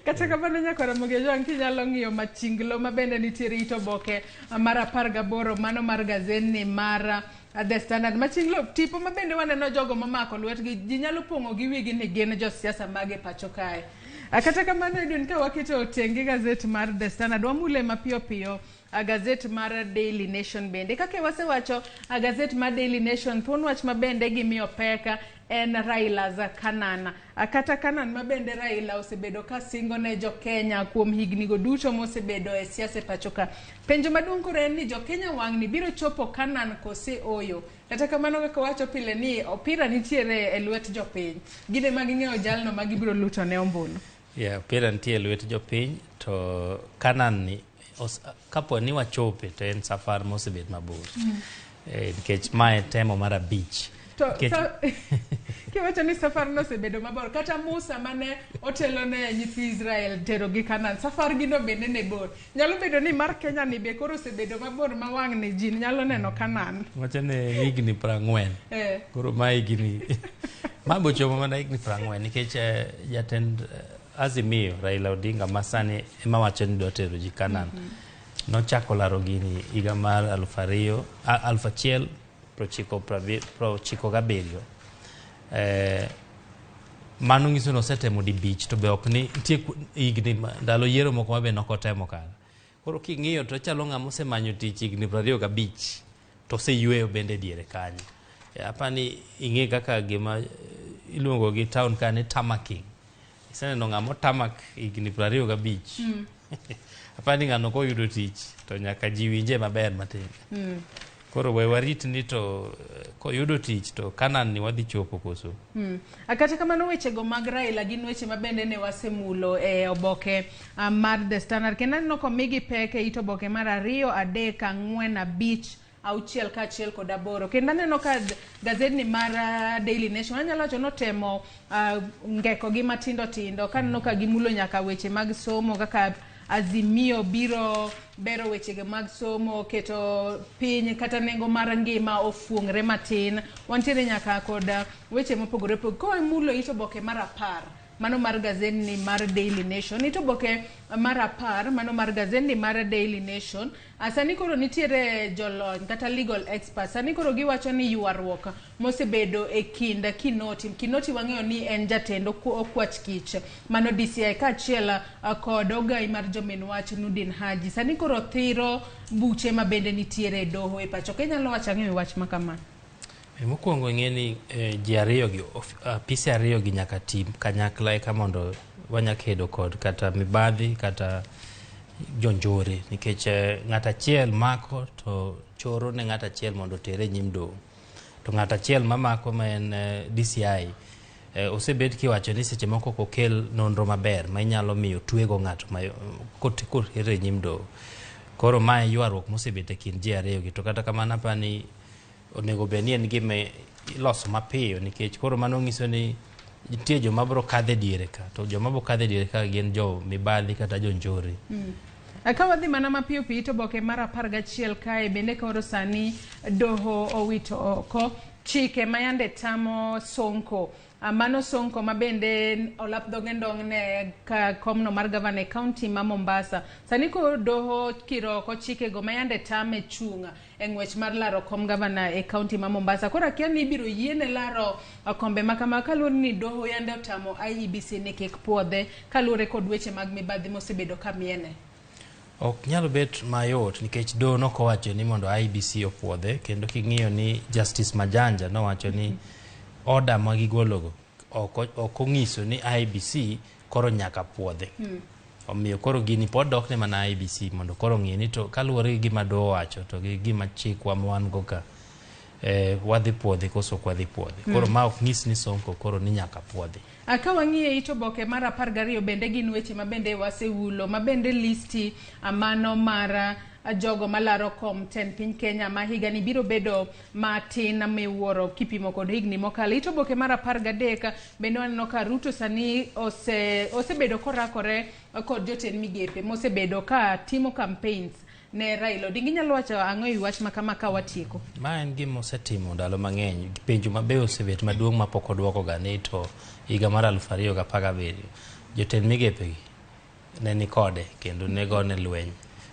Kata kamano nyakwara Ramogi Ojwang', kinyalo ng'iyo machinglo ma bende nitiere it oboke mar 18, mano mar gazetni mar The Standard. Machinglo, tipo ma bende waneno jogo momako lwetgi, ji nyalo pong'o gi wigi ni gin josiasa mage pacho kae. Kata kamano Edwin, ka waketo tenge gazet mar The Standard, wamule mapiyo piyo gazet mar Daily Nation bende. Kaka wasewacho, gazet mar Daily Nation thuon wach ma bende gimiyo pek en Raila za Kanan. Kata Kanan ma bende Raila osebedo ka singo ne jo Kenya kuom higni go duto mosebedo e siasa e pacho ka. Penjo maduong' koro en ni jo Kenya wang'ni biro chopo Kanan kose oyo. Kata kamano kaka wacho pile ni opira nitiere e lwet jopiny. Gin ema ging'eyo jalno ma gibiro luto ne ombulu. Yeah, opira nitie e lwet jopiny to Kanan ni kapo ni wachope to en safar mosebet mabor. Nikech mae temo mar 5. To, Nikech kiwacho ni safar nosebedo mabor, kata Musa mane otelo ne nyithi Israel tero gi Kanan, safar gi no bende ne bor. Nyalo bedo ni mar Kenya ni be koro osebedo mabor ma wang' ni ji nyalo neno Kanan. Wacho ni higni 40. Koro ma higni ma bochopo mana higni 40 nikech jatend Azimio Raila Odinga ma sani ema wacho ni dwa tero ji Kanan. Nochako laro gini higa mar aluf ariyo, aluf achiel prochiko prochiko gabiriyo. Mano nyiso ni osetemo dibich to be ok ni nitie higni ndalo yiero moko ma be nok otemo kara. Koro king'iyo to chalo ng'ama osemanyo tich higni 25 to oseyweyo bende diere kanyo. Apani ing'e kaka gima iluongo gi town ka ni tamaking. Iseneno ng'ama otamak higni 25. Apani ng'ano koyudo tich to nyaka ji winje maber matin. Koro we warit ni to koyudo tich to Kanan ni wadhi chopo koso. Kata kamano wechego mag Raila gin weche ma bende ne wasemulo e oboke mar The Standard. Kendo aneno komigi pek e it oboke mar 2, 3, 4, 5, 6 kaachiel kod 8. Kendo aneno ka gazetni mar Daily Nation anyalo wacho notemo ngeko gi matindo tindo. Kaneno ka gimulo nyaka weche mag somo kaka Azimio biro bero wechege mag somo, keto piny kata nengo mar ngima ofuong're matin. Wantiere nyaka kod weche mopogore opogore. Kowamulo it oboke mar 10, mano mar gazetni mar Daily Nation. It oboke mar 10, mano mar gazetni mar Daily Nation. Sani koro nitiere jolony kata legal experts. Sani koro giwacho ni ywaruok mosebedo e kind Kinoti. Kinoti wang'eyo ni en jatend okwach kich mano DCI kaachiel kod ogai mar jomin wach Nurdin Haji. Sani koro thiro buche ma bende nitiere e doho e pacho. Ka inyalo wacho ang'o e wach ma kama? Mokwongo ing'e ni ji ariyo gi, apise ariyo gi nyaka ti kanyakla eka mondo wanya kedo kod kata mibadhi kata jonjore, nikech ng'at achiel mako to choro ne ng'at achiel mondo otere e nyim doho. To ng'at achiel mamako ma en DCI osebet kiwacho ni seche moko ok okel nonro maber ma inyalo miyo twego ng'ato ma kotere e nyim doho. Koro mae ywaruok mosebet e kind ji ariyo gi, to kata kamano apani onego bed ni en gima iloso mapiyo, nikech koro mano nyiso ni nitie joma biro kadho e diere ka, to joma biro kadho e diere ka gin jo mibadhi kata jo njore. Ka wadhi mana mapiyo piyo to oboke mar 11 kae bende koro sani doho owito oko chike ma yande tamo Sonko Mano Sonko ma bende olap dhoge ndong' ne ka komno mar gavana e kaunti ma Mombasa. Sani koro doho kiro oko chikego ma yande tame chung' e ng'wech mar laro kom gavana e kaunti ma Mombasa. Koro akia ni ibiro yiene laro kombe ma kama kaluwore ni doho yande otamo IEBC ni kik puodhe kaluwore kod weche mag mibadhi mosebedo ka miene. Ok nyal bet mayot nikech doho nokowacho ni mondo IEBC opuodhe kendo king'iyo ni Justice Majanja nowacho ni order ma gigologo ok onyiso ni IEBC koro nyaka puodhe. Omiyo koro gini pod dok ne mana IEBC mondo koro ong'i ni to kaluwore gi gima doho owacho to gi gima chikwa ma wan go ka wadhi puodhe koso ok wadhi puodhe. Koro ma ok nyis ni Sonko koro ni nyaka puodhi. Ka wang'iyo it oboke mar 12 bende gin weche ma bende wasewulo ma bende listi mano mar jogo malaro kom tend piny Kenya ma higani biro bedo matin miwuoro kipimo kod higni mokalo. It oboke mar 13 bende waneno ka Ruto sani osebedo korakore kod jotend migepe mosebedo ka timo campaigns ne Raila Odinga. Inyalo wacho ang'o e wach ma kama ka watieko? Ma en gima osetimo ndalo mang'eny. Penjo mabe osebet maduong' mapok oduoko ga ni to higa mar 2017 jotend migepe gi ne ni kode kendo ne gone lweny.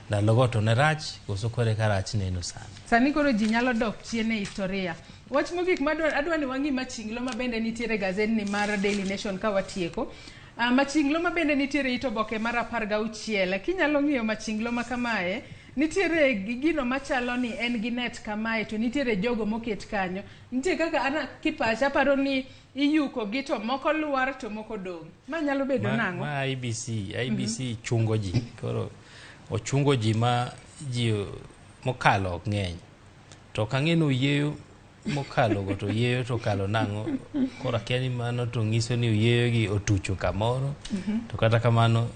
Ndalogo to ne rach koso kore ka rach neno sani. Sani koro ji nyalo dok chien e historia. Wach mogik madwa adwa ni wang'i machinglo ma bende nitiere gazetni mar Daily Nation ka watieko. Machinglo ma bende nitiere it oboke mar 16. Kinyalo ng'iyo machinglo ma kamae, nitiere gino machalo ni en gi net kamae to nitiere jogo moket kanyo. Nitie kaka ana kipacha aparo ni iyuko gi to moko lwar to moko dong'. Ma nyalo bedo nang'o? Ma IEBC chungo ji. Koro ochungo ji ma ji mokalo ok ng'eny. To ok ang'e ni oyieyo mokalo go to oyieyo to okalo nang'o. Koro akia ni mano to ng'iso ni oyieyo gi otucho kamoro. To kata kamano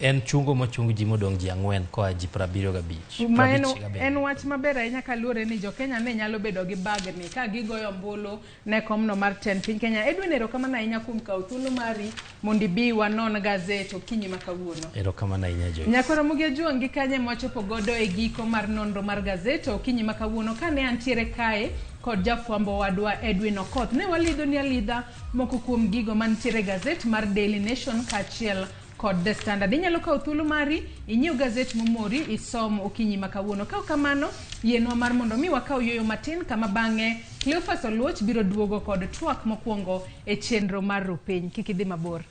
en chungo mochung ji modong' ji 4 koa ji 75. Ma en wach maber ahinya kaluwore ni jo Kenya ne nyalo bedo gi bagni ka gigoyo ombulu ne komno mar tend piny Kenya. Edwin, erokamano ahinya kuom kawo thuolo mari mondo ibi wanon gazet okinyi ma kawuono. Erokamano ahinya Joyce. Nyakwara Mugi Ajuang' gi kanye mwachopo godo e giko mar nonro mar gazet okinyi ma kawuono kane antiere kae kod jafwambo wadwa Edwin Okoth. Ne walidho ni alidha moko kuom gigo mantiere e gazet mar Daily Nation kaachiel kod The Standard. Inyalo kawo thuolo mari inyiew gazet momori isom okinyi ma kawuono. Ka ok kamano, yienwa mar mondo mi wakaw yueyo matin kama bang'e Cleophas Oluoch biro duogo kod twak mokwongo e chenro mar Rupiny. Kik idhi mabor.